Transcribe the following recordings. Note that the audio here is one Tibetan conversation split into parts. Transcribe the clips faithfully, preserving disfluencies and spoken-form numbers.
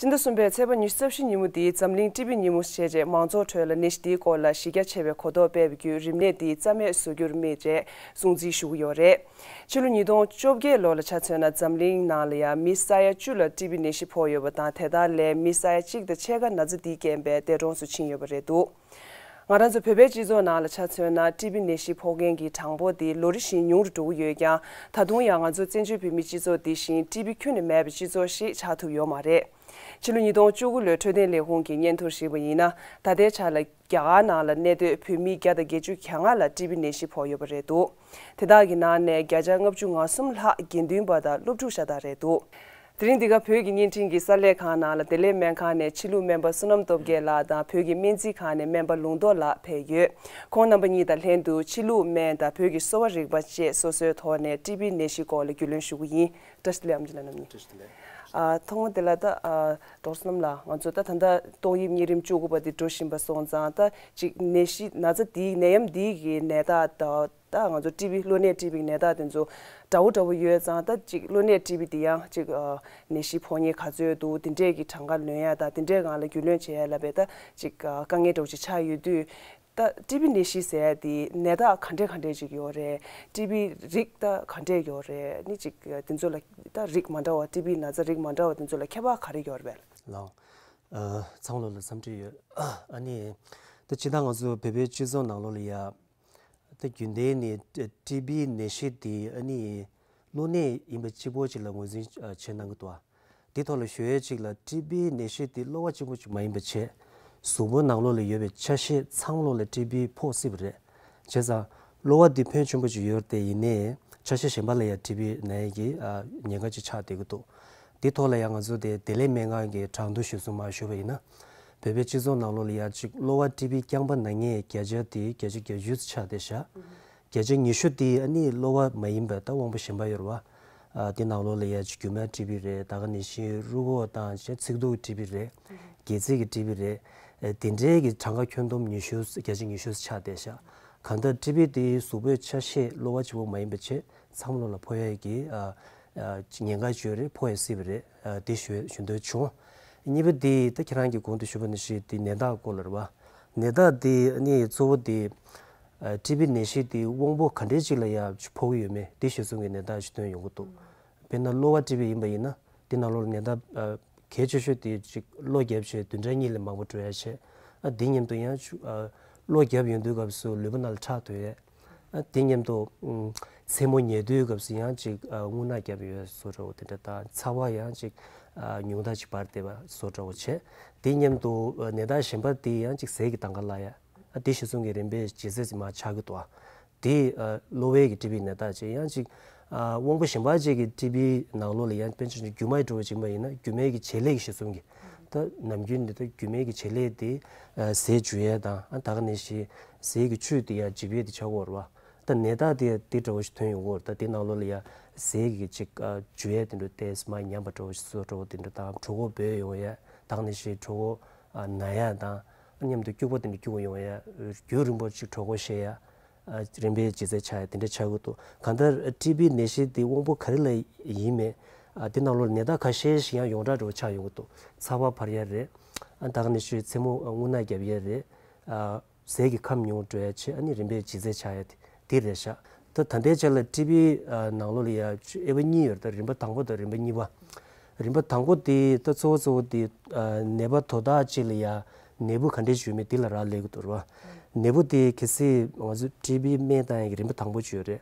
ཕྱི་ཟླ་གསུམ་པའི་ཚེས་པ་ཉི་ཤུ་རྩ་བཞི་ཉིན་མོ་འདི་འཛམ་གླིང་ཊི་བི་ཉིན་མོ་ཞེས་བྱས་མང་ཚོགས་ཁྲོད་ལ་ནད་གཞི་འདིའི་སྐོར་ལ་གཞི་རྒྱ་ཆེ་བའི་གོ་རྟོགས་སྤེལ་བའི་བརྒྱུད་རིམས་ནད་འདི་རྩ་མེད་བཟོ་རྒྱུར་དམིགས་ཏེ་སྲུང་བརྩི་ཞུ་གི་ཡོད་རེད། ཕྱི་ལོ་ཉིས་སྟོང་བཅོ་བརྒྱད་ལོ་ལ་ཆ་མཚོན་ན་འཛམ་གླིང་ནང་ལ་ཡང་མི་ས་ཡ་བཅུ་ལ་ཊི་བི་ནད་གཞི་ཕོག་ཡོད་པ་དང་། དེ་དག་ལས་མི་ས་ཡ་གཅིག་དང་ཕྱེད་ཀ་ན་ཚ་འདིའི་རྐྱེན་པས་འདས་གྲོངས་སུ་ཕྱིན་ཡོད་པ་རེད་འདུག་ང་རང་ཚོ་བོད་པའི་སྤྱི་ཚོགས་ནང་ལ་ཆ་མཚོན་ན་ཊི་བི་ནད་གཞི་ཕོག་མཁན་གྱི་གྲངས་འབོར་འདི་ལོ་རེ་བཞིན་ཉུང་རུ་འགྲོ་གི་ཡོད་ཀྱང་། ད་དུང་ཡང་ང་ཚོ་བཙན་བྱོལ་བོད་མིའི་སྤྱི་ཚོགས་འདི་བཞིན་ཊི་བི་ཁྱོན་ནས་མེད་པའི་སྤྱི་ཚོགས་ཤིག་ཆགས་ཐུབ་ཡོད་མ་རེད། ཕྱི་ལོ་ཉིས་སྟོང་བཅུ་དགུ་ལོའི་འཕྲོད་བསྟེན་ལས་ཁུངས་ཀྱི་སྙན་ཐོར་གཞིགས་པ་ཡིན་ན། ད་ལྟའི་ཆར་ལ་རྒྱ་གར་ནང་ལ་གནས་སྡོད་བོད་མི་བརྒྱ་དང་བརྒྱད་ཅུ་གྱ་ལྔ་ལ་ཊི་བི་ནད་གཞི་ཕོག་ཡོད་པ་རེད་འདུག་དེ་དག་གི་ནང་ནས་བརྒྱ་ཆ་ལྔ་བཅུ་ང་གསུམ་ལྷག་དགེ་འདུན་པ་དང་སློབ་ཕྲུག་ཤ་སྟག་རེད་འདུག་དེ་རིང་འདི་ག་བོད་ཀྱི་བརྙན་འཕྲིན་གྱི་གསར་ལས་ཁང་ནང་ལ་བདེ་ལེགས་སྨན་ཁང་ནས་ཕྱི་ལུགས་སྨན་པ་བསོད་ནམས་སྟོབས་རྒྱལ་ལགས་དང་། བོད་ཀྱི་སྨན་རྩིས་ཁང་ནས་སྨན་པ་ལུང་རྟོགས་ལགས་ཕེབས་ཡོད། ཁོང་རྣམ་པ་གཉིས་དང་ལྷན་དུ་ཕྱི་ལུགས་སྨན་དང་བོད་ཀྱི་གསོ་བ་རིག་པ་བཅས་སོ་སོའི་ཐོག་ནས་ཊི་བི་ནད་གཞིའི་སྐོར་ལ་རྒྱུས་ལོན་ཞུ་གི་ཡིན། བཀྲ་ཤིས་བདེ་ལེགས་ཨམ་ཅི་ལགས་རྣམ་གཉིས། བཀྲ་ཤིས་བདེ་ལེགས། ཨ། ཐོག་མ་དེ་ལ་ད་ཨ་ཌོག་ཊར་བསོད་ནམས་ལགས། ང་ཚོ་ད་ད་ལྟ་ཏོག་དབྱིབས་གཉན་རིམས་བཅུ་དགུ་པ་དེ་འགྲོ་བཞིན་པ་སོང་ཙང་། ད་ཅིག་ནད་གཞི་ན་ཚ་དེའི་ནད་ཡམས་དེའི་གི་ནད་རྟགས་དང་། ད་ང་ཚོ་ཊི་བི་གློ་ནད་ཊི་བི་གི་ནད་རྟགས་དེ་ཚོ་འདྲ་བོ་འདྲ་བོ་ཡོད་ཙང་། ད་ཅིག་གློ་ནད་ཊི་བི་དེ་ཡང་ཅིག་ཨ་ནད་གཞི་ཕོག་མཁན་ག་ཚོད་འདུག་དེ་འདྲས་ཀྱི་གྲངས་ཀ་ལོན་ཡ་དང་། དེ་འདྲས་སྒང་ལ་རྒྱུས་ལོན་བྱེད་ཡ་ལ་བས་ད་ཅིག་ཨ་དཀའ་ངལ་འདྲ་བོ་ཅིག་ཆགས་ཡོད་དུས། ད་ཊི་བི་ནད་གཞི་ཟེར་ཡ་དེ་ནད་རྟགས་ག་འདྲས་ག་འདྲས་ཅིག་ཡོད་རེད། ཊི་བི་རིགས་ད་ག་འདྲས་ཡོད་རེད། ནི་ཅིག་དེ་ཚོ་ལ་ད་རིགས་མ་འདྲ་བ། ཊི་བི་ན་ཚ་རིགས་མ་འདྲ་བ་དེ་ཚོ་ལ་ཁྱད་པར་ག་རེ་ཡོད་རེད་པས། ལགས། ཨ། ཚང་མ་ལོ་ལ་འཚམས་འདྲི་ཡོད། ཨ་ནི། ད་སྤྱིར་བཏང་ང་ཚོ་བོད་པའི་སྤྱི་ཚོགས་ནང་ལོགས་ལ་ཡ། ད་རྒྱུན་ལྡན་ནས་ཊི་བི་ནད་གཞི་དེ་ཨ་ནི་གློ་ནད་ཡིན་པ་གཅིག་པོ་ཅིག་ལ་ངོས་འཛིན་བྱེད་གནང་གི་འདུག་དེ་ཐོག་ལ་ཞུ་ཡས་གཅིག་ལ། ཊི་བི་ནད་གཞི་དེ་གློ་བ་གཅིག་པོ་ཅིག་མ་ཡིན་པ་བྱས། གཟུགས་པོ་ནང་ལོགས་ལ་ཡོད་པའི་ཆ་ཤས་ཚང་ལོགས་ལ་ཊི་བི་ཕོག་སྲིད་པ་རེད། བྱས་ཙང་གློ་བ་འདི་ཕོན་ཆེན་པོ་ཅིག་ཡོད་དེ། ཡིན་ནའི་ཆ་ཤས་གཞན་པ་ལ་ཡང་ཊི་བི་ན་ཡས་ཀྱི་ཨ་ཉེན་ཁ་ཅིག་ཆགས་བསྡད་ཀྱི་འདུག་དེ་ཐོག་ལ་ཡང་ང་ཚོ་དེ་བདེ་ལེགས་སྨན་ཁང་གི་གྲངས་ཐོ་གཞིར་བཟུང་མར་ཞུས་པ་ཡིན་ན། བོད་པའི་སྤྱི་ཚོགས་ནང་ལོགས་ལ་ཡ་ཅིག་གློ་བ་ཊི་བི་རྐྱང་པ་ན་མཁན་བརྒྱ་ཆ་དེ་བརྒྱ་ཆ་བརྒྱད་ཅུ་ཆགས་བསྡད་ཤག་བརྒྱ་ཆ་ཉི་ཤུ་དེ་ཨ་ནི་གློ་བ་མ་ཡིན་པ་ད་དབང་པོ་གཞན་པ་ཡོད་རེད་པ། ཨ། དེ་ནང་ལོགས་ལ་ཡ་ཅིག་རྒྱུ་མའི་ཊི་བི་རེད། ད་ག་ནང་བཞིན་རུས་ཁོག་དང་ཅིག་ཚིགས་རྡོ་གི་ཊི་བི་རེད། སྒལ་ཚིགས་ཀྱི་ཊི་བི་རེད། ཨ། དེ་འདྲའི་གི་གྲངས་ཀ་ཁྱོན་བསྡོམས་ཉི་ཤུ། བརྒྱ་ཆ་ཉི་ཤུ་ཆགས་བསྡད་ཤག་གང་ལྟར་ཊི་བི་དེ་གཟུགས་པོའི་ཆ་ཤས་གློ་བ་གཅིག་པོ་མ་ཡིན་པ་བྱས། ཚང་མ་ལོགས་ལ་ཕོག་ཡས་ཀྱི་ཨ་ཨ་ཉེན་ཁ་ཡོད་རེད། ཕོག་ཡས་སྲིད་པ་རེད། ཨ། དེ་ཞུ་ཞུ་འདོད་བྱུང་། གཉིས་པ་དེ་ད་ཁྱེད་རང་གིས་གོང་དུ་ཞུས་པ་ནང་བཞིན་དེ་ནད་རྟགས་སྐོར་ལ་རེད་པ། ནད་རྟགས་དེ་ནི་གཙོ་བོ་དེ། ཨ། ཊི་བི་ནད་གཞི་དེ་དབང་པོ་ག་འདྲས་ཅིག་ལ་ཡ་ཕོག་གི་ཡོད་མེད་དེ་གཞིར་བཟུང་གི་ནད་རྟགས་ཅིག་ཐོན་ཡོང་གི་འདུག་དཔེར་ན་གློ་བ་ཊི་བི་ཡིན་པ་ཡིན་ན། དེ་ནང་ལོགས་ལ་ནད་རྟགས་ཨ་གལ་ཆེ་ཤོས་དེ་ཅིག་གློ་རྒྱབ་བྱས་བདུན་ཕྲག་གཉིས་ལས་མང་པོ་འགྲོ་ཡ་བྱས། ཨ། དེ་མཉམ་དུ་ཡང་ཅིག་ཨ་གློ་རྒྱབ་ཡོང་དུས་སྐབས་སུ་ལུས་པོ་ནང་ལ་ཁྲག་འགྲོ་ཡས། ཨ། དེ་མཉམ་དུ་ཨུམ་མཚན་མོ་ཉལ་དུས་སྐབས་སུ་ཡང་ཅིག་ཨ་རྔུལ་ནག་བརྒྱབ་ཡོད་བཟོ་འདྲ་བོ་དེ་འདྲ་དང་། ཚ་བ་ཡང་ཅིག་ཨ་ཉུང་མཐའ་ཅིག་འབར་བསྡད་པ་བཟོ་འདྲ་བོ་བྱས། དེ་མཉམ་དུ་ཨ་ནད་རྟགས་གཞན་པ་དེ་ཡང་ཅིག་ཟས་ཀྱི་དང་ག་ལ་ཡ། ཨ། དེ་གཞིར་བཟུང་གི་རིམ་པས་ལྗིད་ཚད་ཅིག་མར་ཆག་གི་འདུག་ཨ། དེ་ཨ་གློ་བའི་གི་ཊི་བི་ནད་རྟགས་བྱས། ཡང་ཅིག་ཨ་དབང་པོ་གཞན་པ་ཅིག་གི་ཊི་བི་ནང་ལོགས་ལ་ཡང་དཔེར་ན་ཆུང་ཆུང་རྒྱུ་མ་ཡི་འགྲོ་བ་ཅིག་ཡིན་པ་ཡིན་ན། རྒྱུ་མའི་གི་བྱེད་ལས་ཀྱི་གཞིར་བཟུང་གི། ད་ནམ་རྒྱུན་འདི་ལྟར་རྒྱུ་མའི་གི་བྱེད་ལས་དེ་ཨ་ཟས་འཇུ་ཡས་དང་། ཨ་ད་ག་ནང་བཞིན་ཟས་ཀྱི་བཅུད་དེ་ཡང་འཇིབ་ཡས་དེ་ཆགས་ཀྱི་ཡོད་རེད་པ། ད་ནད་རྟགས་དེ་དེ་འདྲ་བོ་ཞིག་ཐོན་ཡོང་གི་ཡོད་རེད། ད་དེ་ནང་ལོགས་ལ་ཡང་ཟས་ཀྱི་ཅིག་ཨ་འཇུ་ཡས་དེ་འདྲ་ཏོག་ཙམ་མར་ཉམས་པ་འདྲ་བོ་ཞིག་བཟོ་འདྲ་བོ་དེ་འདྲ་དང་། གྲོད་ཁོག་སྦོས་ཡོང་ཡས། ད་ག་ནང་བཞིན་གྲོད་ཁོག་ཨ་ན་ཡས་དང་། མཉམ་དུ་སྐྱུག་པ་དེ་འདྲ་སྐྱུག་ཡོང་ཡས། རྒྱུན་རིང་པོ་ཅིག་གྲོད་ཁོག་བཤལ་ཡས། ཨ་རིམ་པས་ལྗིད་ཚད་ཆག་ཡས་དེ་འདྲ་ཆགས་ཀྱི་འདུག་གང་ལྟར་ཊི་བི་ནད་གཞི་དེ་དབང་པོ་ག་རེ་ལ་ཡིན་མེད། ཨ་དེ་ནང་ལོགས་ནད་རྟགས་ཁ་ཤས་ཤིག་ཡང་ཡོངས་གྲགས་འདྲ་བོ་ཆགས་ཡོང་གི་འདུག་ཚ་བ་འཕར་ཡས་རེད། ཨ་ད་ག་ནང་བཞིན་མཚན་མོ་རྔུལ་ནག་བརྒྱབ་ཡས་རེད། ཨ་ཟས་ཀྱི་ཁམས་ཉུང་འགྲོ་ཡས་བྱས། ཨ་ནི་རིམ་པས་ལྗིད་ཚད་ཆག་ཡས་དེ་དེ་རེད་ཤག་ད་ད་ལྟའི་ཆ་ལ་ཊི་བི་ཨ་ནང་ལོགས་ལ་ཡ་དབྱེ་བ་གཉིས་ཡོད་རེད། ད་རིམ་པ་དང་པོ་དང་རིམ་པ་གཉིས་པ། རིམ་པ་དང་པོ་དེ་ད་གཙོ་བོ་གཙོ་བོ་དེ་ཨ་ནད་པ་དོ་བདག་ཅིག་ལ་ཡ་ནད་འབུ་ག་འདྲས་ཡོད་མེད་དེ་ལ་རག་ལས་ཀྱི་འདུག་རེད་པ། ནད་འབུ་དེ་གལ་སྲིད་ང་ཚོ་ཊི་བི་སྨན་བཏང་ཡག་གི་རིམ་པ་དང་པོ་ཅིག་ཡོད་རེད།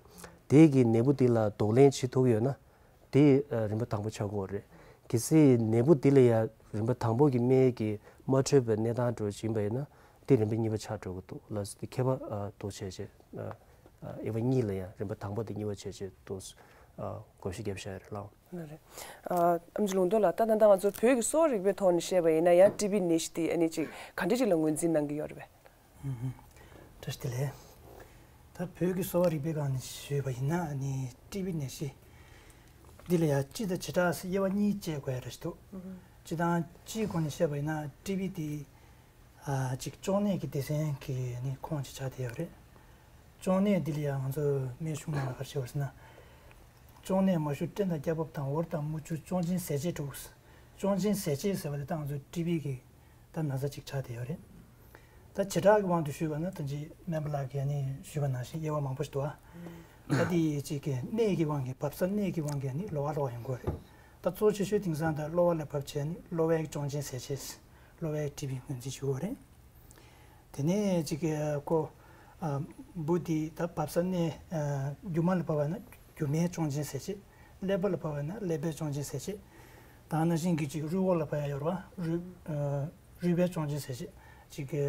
དེ་གི་ནད་འབུ་དེ་ལ་གདོང་ལེན་བྱེད་ཐུབ་ཡོད་ན། དེ་ཨ་རིམ་པ་དང་པོ་ཆགས་ཀྱི་ཡོད་རེད། གལ་སྲིད་ནད་འབུ་དེ་ལ་ཡ་རིམ་པ་དང་པོ་གི་སྨན་གྱིས་མ་འཕྲོད་པའི་གནས་སྟངས་འདྲ་བོ་ཅིག་ཡིན་པ་ཡིན་ན། དེ་རིམ་པ་གཉིས་པ་ཆགས་འགྲོ་གི་འདུག་ལགས་སོ། དེ་ཁྱད་པར་ཨ་འདུག་བྱས་བྱས། ཨ་ཨ་དབྱེ་བ་གཉིས་ལ་ཡ་རིམ་པ་དང་པོ་དང་གཉིས་པ་བྱས་བྱས་འདུག་ཨ་བགོ་བཤའ་བརྒྱབ་བཞག་ཡོད་རེད་ལགས། ལགས་རེད། ཨ་ཨེམ་ཆི་ལུང་རྟོགས་ལགས། ད་ད་ལྟ་ང་ཚོ་བོད་ཀྱི་གསོ་བ་རིག་པའི་ཐོག་ནས་བཤད་པ་ཡིན་ན་ཡང་། ཊི་བི་ནད་གཞི་དེ་ཨ་ནི་ཅིག་ག་འདྲ་ཅིག་ལ་ངོས་འཛིན་གནང་གི་ཡོད་རེད་པས། ཨུ་ཧུ། བཀྲ་ཤིས་བདེ་ལེགས། ད་བོད་ཀྱི་གསོ་བ་རིག་པའི་སྒང་ནས་ཞུས་པ་ཡིན་ན། ཨ་ནི་ཊི་བི་ནད་གཞི་འདི་ལ་ཡང་སྤྱི་དང་བྱེ་བྲག་ཟེར་དབྱེ་བ་གཉིས་བཅད་དགོས་ཡ་རེད་འདུག་ཨུ་ཧུ། སྤྱི་དང་སྤྱིའི་སྒོ་ནས་བཤད་པ་ཡིན་ན། ཊི་བི་དེ་ཨ་ཅིག་གཅོང་ནད་ཀྱི་སྡེ་ཚན་གྱི་ནི་ཁོངས་ཅིག་ཆགས་བསྡད་ཡོད་རེད། གཅོང་ནད་འདི་ལ་ཡང་ང་ཚོ་སྨན་གཞུང་ནང་ལ་ག་རེ་བྱེད་པ་ཟེར་ན། གཅོང་ནད་མ་ཞུ་སྐྲན་དང་སྐྱ་རྦབ་དང་། འོར་དང་མུ་ཅུ་གཅོང་སྦྱིན་ཟས་བཅད་དྲུག་གཅོང་ཆེན་ཟད་བྱེད་ཟེར་བ་དེ་ད་ང་ཚོ་ཊི་བི་གི་ད་ན་ཚ་ཅིག་ཆགས་བསྡད་ཡོད་རེད། ད་བྱེ་བྲག་གི་དབང་དུ་ཞུས་པ་ན་ད་ཅི་སྨན་པ་ལགས་ཀྱིས་ནི་ཞུས་པ་ནང་བཞིན་དབྱེ་བ་མང་པོ་ཞིག་འདུག་ཨ། ད་དེ་ཅིག་གི་གནས་ཀྱི་དབང་གིས་བབས་ས་གནས་ཀྱི་དབང་གིས་ནི་གློ་བ་གློ་བ་ཡོང་གི་ཡོད་རེད། ད་གཙོ་ཆེ་ཤོས་དེང་སང་ད་གློ་བ་ལ་བབས་བྱས་ནི་གློ་བའི་གཅོང་ཆེན་ཟད་བྱེད། གློ་བའི་ཊི་བི་ངོས་འཛིན་ཞུ་གི་ཡོད་རེད། དེ་ནས་ཅིག་གི་ཁོ་ཨ་འབུ་དེ་ད་བབས་ས་གནས་ཨ་རྒྱུ་མ་ལ་བབས་པ་ན་རྒྱུ་མའི་གཅོང་ཆེན་ཟད་བྱེད། ཀླད་པ་ལ་བབས་པ་ན་ཀླད་པའི་གཅོང་ཆེན་ཟད་བྱེད། ད་ནང་བཞིན་གྱི་ཅིག་རུས་ཁོག་ལ་བབས་ཡ་ཡོད་རེད་བ། རུས་ཨ་རུས་པའི་གཅོང་ཆེན་ཟད་བྱེད། ཅིག་གི་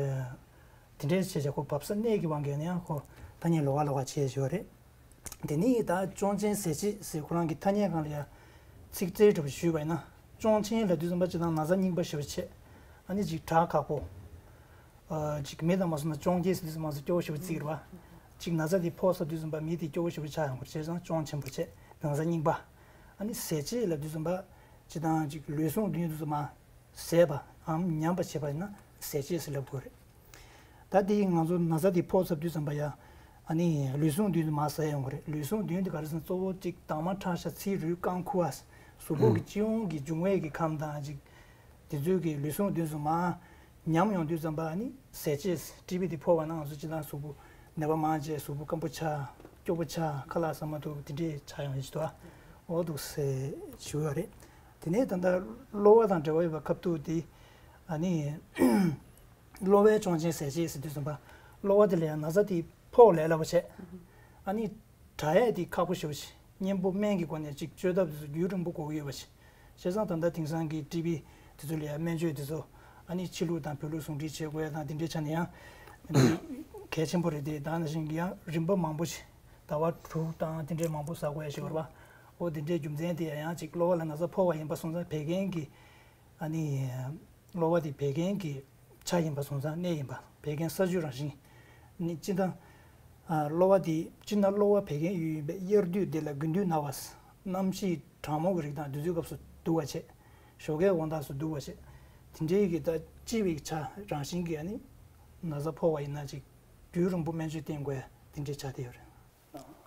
དེ་འདྲའི་བྱས་བྱས་ཁོ་བབས་ས་གནས་ཀྱི་དབང་གིས་ནི་ཡང་ཁོ་ཐ་སྙད་ལོགས་ཀ་ལོགས་ཀ་བྱས་བྱས་ཡོད་རེད། དེ་ནས་ད་གཅོང་ཆེན་ཟད་བྱེད་ཟེར་ཁོ་རང་གི་ཐ་སྙད་སྒང་ལ་ཡ་ཚིག་གསལ་འདྲ་པོ་ཞུས་པ་ཡིན་ན། གཅོང་ཆེན་ལབ་དུས་ཙམ་པ་སྤྱིར་བཏང་ན་ཚ་རྙིང་པ་ཞེ་པོ་བྱེད། ཨ་ནི་ཅིག་དྲག་ཁག་པོ། ཨ་ཅིག་མི་དང་མ་སོང་ན་གཅོང་སྐྱེས་ཟེར་དུས་ཙམ་པ་ང་ཚོ་སྐྱོ་བོ་ཞེ་པོ་བརྩི་གི་རེད་བ། ཅིག་ན་ཚ་དེ་ཕོག་ཚར་དུས་ཙམ་པ་མི་དེ་སྐྱོ་བོ་ཞེ་པོ་ཆགས་ཡོང་གི་རེད། བྱས་ཙང་གཅོང་ཆེན་པོ་བྱེད། ན་ཚ་རྙིང་པ། ཨ་ནི་ཟད་བྱེད་ལབ་དུས་ཙམ་པ་སྤྱིར་བཏང་ཅིག་ལུས་ཟུངས་དེ་དུས་ཙམ་པ་ཟད་པའམ་ཉམས་པ་བྱེད་པ་ཡིན་ན་ཟད་བྱེད་ཟེར་ལབ་དགོས་རེད། ད་དེ་ང་ཚོ་ན་ཚ་དེ་ཕོག་ཚར་དུས་ཙམ་པ་ཡ། ཨ་ནི་ལུས་ཟུངས་མདུན་དུ་མར་ཟད་ཡོང་གི་རེད། ལུས་ཟུངས་མདུན་དུ་ག་རེ་ཟེར་ན་གཙོ་བོ་གཅིག་དྭངས་མ་ཁྲག་ཤ་ཚིལ་རུས་རྐང་ཁུ་བ། གཟུགས་པོ་གི་སྤྱི་ཡོངས་ཀྱི་འབྱུང་བའི་གི་ཁམས་དང་གཅིག་དེ་ཚོའི་གི་ལུས་ཟུངས་མདུན་དུ་མར་ཉམས་ཡོང་དུས་ཙམ་པ་ཨ་ནི་ཟད་བྱེད། ཊི་བི་དེ་ཕོག་པ་ན་ང་ཚོ་སྤྱིར་བཏང་གཟུགས་པོ་ནད་པ་མང་ཆེ་གཟུགས་པོ་སྐམ་པོ་ཆགས། སྐྱོ་པོ་ཆགས། ཁ་ལག་ཟ་མ་ཐུབ། དེ་འདྲས་ཆགས་ཡོང་ཡ་ཞིག་འདུག་ཨ། འོ་འདུག་སེ་ཞུ་ཡ་རེད། དེ་ནས་ད་ལྟ་གློ་བ་དང་འབྲེལ་བ་ཡོད་པའི་སྐབས་དུས་དེ་ཨ་ནི། གློ་བའི་གཅོང་ཆེན་ཟད་བྱེད་ཟེར་དུས་ཙམ་པ། གློ་བ་དེ་ལ་ཡང་ན་ཚ་དེ་ཕོག་ལས་སླ་པོ་བྱས། ཨ་ནི་དྲག་ཡས་དེ་ཁག་པོ་ཞེ་པོ་ཅིག་གཉེན་པོ་སྨན་གྱི་སྒོ་ནས་ཅིག་བཅོས་ཐབས་དེ་ཚོ་རྒྱུན་རིང་པོ་དགོས་ཀྱི་ཡོད་པ་ཞིག་བྱས་ཙང་ད་ལྟ་དེང་སང་གི་ཊི་བི་དེ་ཚོ་ལ་ཡང་སྨན་བཅོས་དེ་ཚོ་ཨ་ནི་ཕྱི་ལུགས་དང་བོད་ལུགས་ཟུང་འབྲེལ་བྱེད་དགོས་ཡ་དང་དེ་འདྲའི་ཆ་ནས་ཡང་གལ་ཆེན་པོ་རེད་དེ། ད་ནང་བཞིན་གྱི་ཡང་རིམ་པ་མང་པོ་ཞིག་ཟླ་བ་དྲུག་དང་དེ་འདྲའི་མང་པོ་ཟ་དགོས་ཡ་ཞིག་ཡོད་རེད་པ། འོ་དེ་འདྲའི་རྒྱུ་མཚན་དེ་ཡང་ཅིག་གློ་བ་ལ་ན་ཚ་ཕོག་པ་ཡིན་པ་སོང་ཙང་བད་ཀན་གྱི་ཨ་ནི་གློ་བ་དེ་བད་ཀན་གྱི་ཆ་ཡིན་པ་སོང་ཙང་གནས་ཡིན་པ། བད་ཀན་ས་ཆུ་རང་བཞིན་ནི་སྤྱིར་བཏང་། ཨ་གློ་བ་དེ་སྤྱིར་ན་གློ་བ་བད་ཀན་ཡུལ་ཡིན་པས་དབྱར་དུས་དེ་ལ་དགུན་དུས་ན་བ། གནམ་གཤིས་གྲང་མོ་གི་རིགས་དང་དུས་ཚོད་སྐབས་སུ་སྡུག་པ་བྱེད། ཞོགས་ཀའི་དགོང་དག་སུ་སྡུག་པ་བྱེད། དེ་འདྲའི་གི་ད་ལྕི་བའི་ཆ་རང་བཞིན་གྱི་ཨ་ནི་ན་ཚ་ཕོག་པ་ཡིན་ན་ཅིག་རྒྱུན་རིང་པོ་སྨན་བཅོས་བསྟེན་དགོས་ཡ་དེ་འདྲའི་ཆ་དེ་ཡོད་རེད།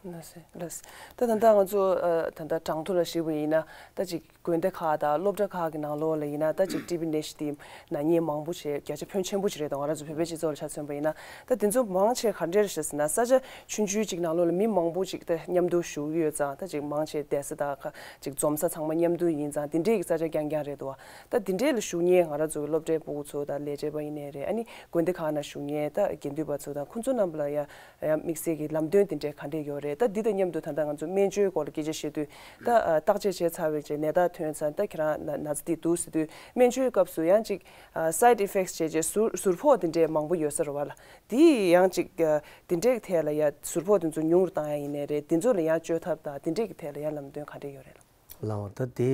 ལགས་སེ་ལགས་སེ། ད་ད་ལྟ་ང་ཚོ་ཨ་ད་ལྟ་གྲངས་ཐོ་ལ་གཞིགས་པ་ཡིན་ན་ད་ཅིག་དགོན་སྡེ་ཁག་དང་སློབ་གྲྭ་ཁག་གི་ནང་ལོགས་ལ་ཡིན་ན་ད་ཅིག་ཊི་བི་ནད་གཞི་དེ་ན་མཁན་མང་པོ་ཞིག་བརྒྱ་ཆ་ཕོན་ཆེན་པོ་ཞིག་རེད་དོ། ང་རང་ཚོ་བོད་པའི་སྤྱི་ཚོགས་ལ་ཆ་མཚོན་པ་ཡིན་ན། ད་དེ་ཚོ་མང་ཆེ་ག་འདྲས་རེད་ཟེར་ན་ས་ཆ་ཆུང་ཆུང་ཅིག་ནང་ལོགས་ལ་མི་མང་པོ་ཅིག་ད་མཉམ་དུ་བཞུགས་ཡོད་ཙང་ད་ཅིག་མང་ཆེ་བསྡད་ས་དང་ཁ་ཅིག་འཛོམས་ས་ཚང་མ་མཉམ་དུ་ཡིན་ཙང་དེ་འདྲས་ཀྱི་ས་ཆ་རྐྱང་རྐྱང་རེད་དོ། ད་དེ་འདྲས་ལ་བཞུགས་མཁན་ང་རང་ཚོ་གི་སློབ་གྲྭའི་སྤུ་གུ་ཚོ་དང་ལས་བྱེད་པ་ཡིན་ནའི་རེད། ཨ་ནི་དགོན་སྡེ་ཁག་ནང་བཞུགས་མཁན་ད་དགེ་འདུན་པ་ཚོ་དང་ཁོང་ཚོ་རྣམས་ལ་ཡང་ཡང་དམིགས་བསལ་གྱི་ལམ་སྟོན་དེ་འདྲས་ག་འདྲས་ཡོད་རེད། ད་འདི་དང་མཉམ་དུ་ད་ལྟ་ང་ཚོ་སྨན་བཅོས་སྐོར་ལ་སྐད་ཆ་བཤད་དུས་ད་ཨ་བརྟག་དཔྱད་བྱས་ཚར་བའི་རྗེས་ནད་རྟགས་ཐོན་ཚར། ད་ཁྱེད་རང་ན་ན་ཚ་འདི་འདུག་ཟེར་དུས་སྨན་བཅོས་སྐབས་སུ་ཡང་ཅིག་ཨ་side effects་བྱས་རྗེས་ཟུར་ཟུར་ཕོག་དེ་འདྲས་མང་པོ་ཡོད་ས་རེད་བ་ལ། དེ་ཡང་ཅིག་ཨ་དེ་འདྲས་ཐད་ལ་ཡང་ཟུར་ཕོག་དེ་ཚོ་ཉུང་རུ་བཏང་ཡ་ཡིན་ནའི་རེད། དེ་ཚོ་ལ་ཡང་བཅོས་ཐབས་དང་དེ་འདྲས་ཀྱི་ཐད་ལ་ཡང་ལམ་སྟོན་ག་འདྲས་ཡོད་རེད་ལ། ལགས་འོང་། ད་དེ་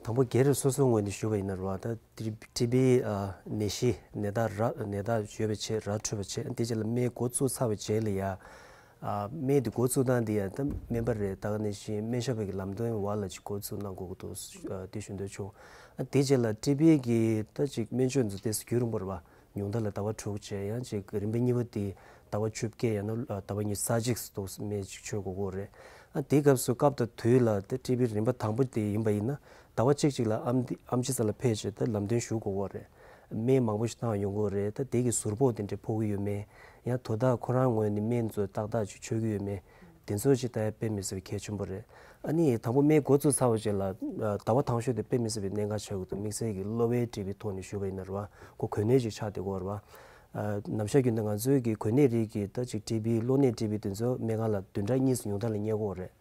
དང་པོ་སྒེར་སོ་སོའི་ངོས་ནས་ཞུས་པ་ཡིན་ན་རེད་བ། ད་ཊི་བི་ནད་གཞི་ནད་རྟགས་ར་ནད་རྟགས་ཡོད་པའི་ཆེད་ར་འཕྲོད་པའི་ཆེད་དེ་རྗེས་ལ་སྨན་འགོ་བཙུགས་ཚར་བའི་རྗེས་ལ་ཡ། སྨན་དེ་འགོ་བཙུགས་སྟངས་དེ་ཡ་ད་སྨན་པ་རེད། ད་ག་ནང་བཞིན་སྨན་ཞབས་པའི་ལམ་སྟོན་འོག་ལ་ཅིག་འགོ་བཙུགས་གནང་དགོས་ཀྱི་འདུག་དེ་ཞུ་འདོད་བྱུང་། དེ་རྗེས་ལ་ཊི་བི་གི་ད་ཅིག་སྨན་བཅོས་འདི་ཚོ་ཏོག་ཙམ་རྒྱུན་རིང་པོ་རེད་བ། ཉུང་མཐའ་ལ་ཟླ་བ་དྲུག་བྱས། ཡང་ཅིག་རིམ་པ་གཉིས་པ་དེ་ཟླ་བ་བཅོ་བརྒྱད་ཡང་ན་ཟླ་བ་ཉི་ཤུ་རྩ་གཅིག་ཙམ་སྨན་ཅིག་མཆོད་དགོས་ཀྱི་རེད། ཨ་དེའི་སྐབས་སུ་སྐབས་དང་དུས་ལ་དེ་ཊི་བི་རིམ་པ་དང་པོ་དེ་ཡིན་པ་ཡིན་ན་ཟླ་བ་གཅིག་གཅིག་ལ་ཨམ་ཨམ་ཆི་ས་ལ་ཕེབས་བྱས་ད་ལམ་སྟོན་ཞུ་དགོས་ཀྱི་རེད། སྨན་མང་པོ་ཞིག་བཏང་ཡོང་གི་རེད། ད་དེ་གི་ཟུར་ཕོག་དེ་འདྲ་ཕོག་གི་ཡོད་མེད། ཡང་དོ་བདག་ཁོ་རང་ངོས་ནས་སྨན་ཚོ་ཏག་ཏག་ཅིག་མཆོད་ཀྱི་ཡོད་མེད། དེ་ཚོ་ཅིག་ལྟ་ཡ་དཔེ་མི་སྲིད་པའི་གལ་ཆེན་པོ་རེད། ཨ་ནི་དང་པོ་སྨན་འགོ་བཙུགས་ཚར་བ་རྗེས་ལ་ཨ་ཟླ་བ་དང་ཤོས་དེ་དཔེ་མི་སྲིད་པའི་གནད་འགག་ཆགས་ཀྱི་འདུག་དམིགས་བསལ་གྱི་གློ་བའི་ཊི་བི་ཐོག་ནས་ཞུས་པ་ཡིན་ན་རེད་བ། ཁོ་གོ་གནས་ཅིག་ཆགས་བསྡད་ཀྱི་ཡོད་རེད་བ། ཨ་ནམ་ཞག་རྒྱུན་དུ་ང་ཚོའི་གི་གོ་གནས་རིགས་ཀྱི་ད་ཅིག་ཊི་བི་གློ་ནད་ཊི་བི་དེ་ཚོ་སྨན་ཁང་ལ་བདུན་ཕྲག་གཉིས་སུ་ཉུང་མཐའ་ལ་བསྙལ་ཀྱི་ཡོད་རེད།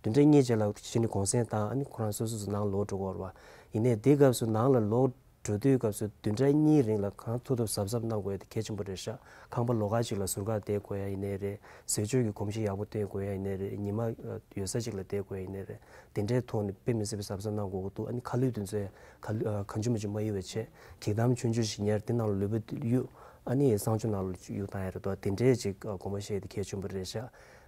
བདུན་ཕྲག་གཉིས་རྗེས་ལ་གཞི་ནས་གུང་སེང་བཏང་ཨ་ནི་ཁོ་རང་སོ་སོ་སོ་ནང་ལོག་འགྲོ་གི་ཡོད་རེད་བ། ཡིན་ནའི་དེའི་སྐབས་སུ་ནང་ལ་ལོག་འགྲོ་དུས་སྐབས་སུ་བདུན་ཕྲག་གཉིས་རིང་ལ་གང་ཐུབ་ཐུབ་གཟབ་གཟབ་གནང་དགོས་ཡ་དེ་གལ་ཆེན་པོ་རེད་ཤག་ཁང་པ་ལོགས་ཀ་ཅིག་ལ་ཟུར་བཀག་བསྡད་དགོས་ཡ་ཡིན་ནའི་རེད། ཟས་སྤྱོད་ཀྱི་གོམས་གཤིས་ཡག་པོ་བསྟེན་དགོས་ཡ་ཡིན་ནའི་རེད། ཉི་མ་ཡོད་ས་ཅིག་ལ་བསྡད་དགོས་ཡ་ཡིན་ནའི་རེད། དེ་འདྲའི་ཐོག་ནས་དཔེ་མི་སྲིད་པའི་གཟབ་གཟབ་གནང་དགོས་ཀྱི་འདུག་ཨ་ནི་ཁ་ལུད་དེ་ཚོ་ཁ་ལུད་གང་བྱུང་མང་བྱུང་མ་གཡུག་པའི་ཆེད་གྱིག་དམ་ཆུང་ཆུང་ཞིག་ཉར་དེ་ནང་ལ་ལུས་པོ་གཡུག་ཨ་ནི་གསང་སྤྱོད་ནང་ལ་གཡུག་བཏང་ཡ་རེད་དོ། དེ་འདྲའི་ཅིག་དགོངས་པ་བཞེས་དེ་གལ་ཆེན་པོ་རེད་ཤག་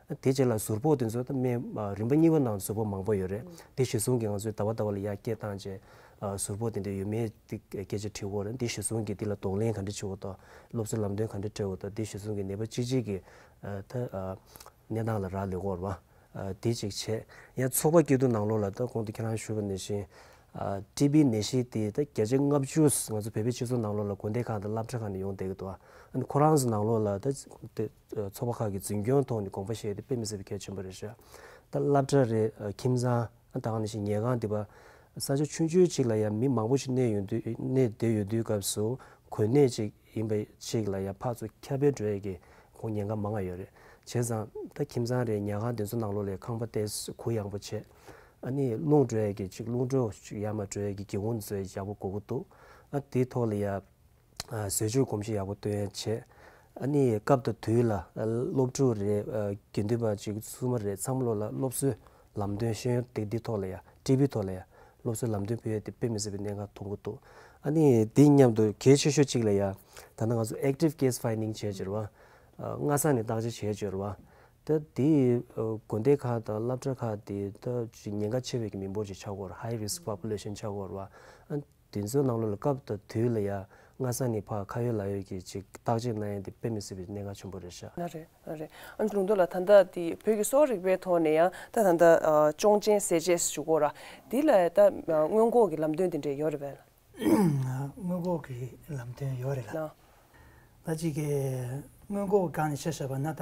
དེ་རྗེས་ལ་ཟུར་ཕོག་དེ་ཚོ་ད་སྨན་རིམ་པ་གཉིས་པ་ནང་ཟུར་ཕོག་མང་པོ་ཡོད་རེད། དེ་གཞིར་བཟུང་གིས་ང་ཚོས་ཟླ་བ་ཟླ་བ་ལ་ཡར་སྐད་བཏང་རྗེས་ཟུར་ཕོག་དེ་འདྲ་ཡོད་མེད་དེ་སྐད་ཆ་དྲི་དགོས་རེད། དེ་གཞིར་བཟུང་གིས་དེ་ལ་གདོང་ལེན་ག་འདྲ་བྱེད་དགོས་དང་སློབ་གསོའི་ལམ་སྟོན་ག་འདྲ་སྤྲད་དགོས་དང་དེ་གཞིར་བཟུང་གིས་ནད་པ་གཅིག་གཅིག་གི་ད་གནས་སྟངས་ལ་རག་ལས་དགོས་རེད་བ། དེ་གཅིག་བྱས། ཡང་ཚོགས་པ་སྐྱིད་སྡུག་ནང་ལོགས་ལ་ད་གོང་དུ་ཁྱེད་རང་ཞུས་པ་ནང་བཞིན། ཨ་ཊི་བི་ནད་གཞི་དེ་ད་བརྒྱ་ཆ་ལྔ་བཅུ་ང་ཚོ་བོད་པའི་སྤྱི་ཚོགས་ནང་ལོགས་ལ་དགོན་སྡེ་ཁག་དང་སློབ་གྲྭ་ཁག་ནས་ཡོང་བསྡད་ཀྱི་འདུག་ཨ་ནི་ཁོ་རང་ཚོ་ནང་ལོགས་ལ་ད་དེ་ཚོགས་པ་ཁག་གིས་འཛིན་སྐྱོང་ཐོག་ནས་དགོངས་པ་བཞེས་ཏེ་དཔེ་མི་སྲིད་པའི་གལ་ཆེན་པོ་རེད་ཤག་ད་སློབ་གྲྭ་རེད། ཨ་ཁྱིམ་ཚང་། ད་ག་ནང་བཞིན་ཉལ་ཁང་འདི་པ་ས་ཆ་ཆུང་ཆུང་ཅིག་ལ་ཡང་མི་མང་པོ་ཞིག་གནས་ཡོང་དུས་གནས་བསྡད་ཡོད་དུས་སྐབས་སུ་གོ་གནས་ཅིག་ཡིན་པ་ཅིག་ལ་ཡང་ཕར་ཚུར་ཁྱབ་སྤེལ་འགྲོ་ཡས་ཀྱི་ཁོང་ཉེན་ཁ་མང་ང་ཡོད་རེད། བྱས་ཙང་ད་ཁྱིམ་ཚང་རེད། ཉལ་ཁང་དེ་ཚོ་ནང་ལོགས་ལ་ཁང་པ་ཏོག་ཙམ་གུ་ཡངས་པོ་བྱས། ཨ་ནི་རླུང་འགྲོ་ཡས་ཀྱི་ཅིག་རླུང་འགྲོ་ཅིག་ཡར་མར་འགྲོ་ཡས་ཀྱི་སྒེའུ་ཁུང་ཚོ་ཡག་པོ་དགོས་ཀྱི་འདུག་ཨ་དེའི་ཐོག་ལ་ཡང་། ཨ་བཟོ་བཅོས་གོམས་གཤིས་ཡག་པོ་སྟོན་ཡ་བྱས། ཨ་ནི་སྐབས་དང་དུས་ལ་ཨ་སློབ་ཕྲུག་རེད། ཨ་དགེ་འདུན་པ་ཅིག་སུ་མ་རེད། ཚང་མ་ལོ་ལ་སློབ་གསོའི་ལམ་སྟོན་ཤེས་ཡོན་དེ་འདི་ཐོག་ལ་ཡ་ཊི་བི་ཐོག་ལ་ཡ་སློབ་གསོའི་ལམ་སྟོན་ཕུལ་ཡ་དེ་དཔེ་མི་སྲིད་པའི་གནད་འགག་མཐོང་གི་འདུག་ཨ་ནི་དེ་མཉམ་དུ་གལ་ཆེ་ཤོས་གཅིག་ལ་ཡ་ད་ལྟ་ང་ཚོ་active case finding་བྱས་བྱས་རེད་བ། ཨ་སྔ་ས་ནས་བརྟག་དཔྱད་བྱས་བྱས་རེད་བ། ད་དེ་ཨ་དགོན་སྡེ་ཁག་དང་སློབ་གྲྭ་ཁག་དེ་ད་ཅིག་ཉེན་ཁ་ཆེ་བའི་གི་མི་འབོར་ཅིག་ཆགས་ཀྱི་ཡོད་རེད། high risk population་ཆགས་ཀྱི་ཡོད་རེད་བ། ཨ། དེ་ཚོའི་ནང་ལོགས་ལ་སྐབས་དང་དུས་ལ་ཡ་སྔ་ས་ནས་ཕར་ཁ་ཡོད་ལག་ཡོད་ཀྱི་ཅིག་བརྟག་དཔྱད་གནང་ཡ་དེ་དཔེ་མི་སྲིད་པའི་གནད་འགག་ཆེན་པོ་རེད་ཤག་ལགས་རེད། ལགས་རེད། ཨ་ནི་ལུང་རྟོགས་ལགས། ད་ལྟ་དེ་བོད་ཀྱི་གསོ་བ་རིག་པའི་ཐོག་ནས་ཡང་ད་ད་ལྟ་ཨ་གཅོང་ཆེན་ཟས་བཅད་ཞུ་གོ་ར། དེ་ལ་ད་ཨ་སྔོན་འགོག་གི་ལམ་སྟོན་དེ་འདྲས་ཡོད་རེད་པས། སྔོན་འགོག་གི་ལམ་སྟོན་ཡོད་རེད་ལགས། ལགས། ད་ཅིག་གི་སྔོན་འགོག་སྒང་ནས་ཆ་བཞག་པ་ན་ད།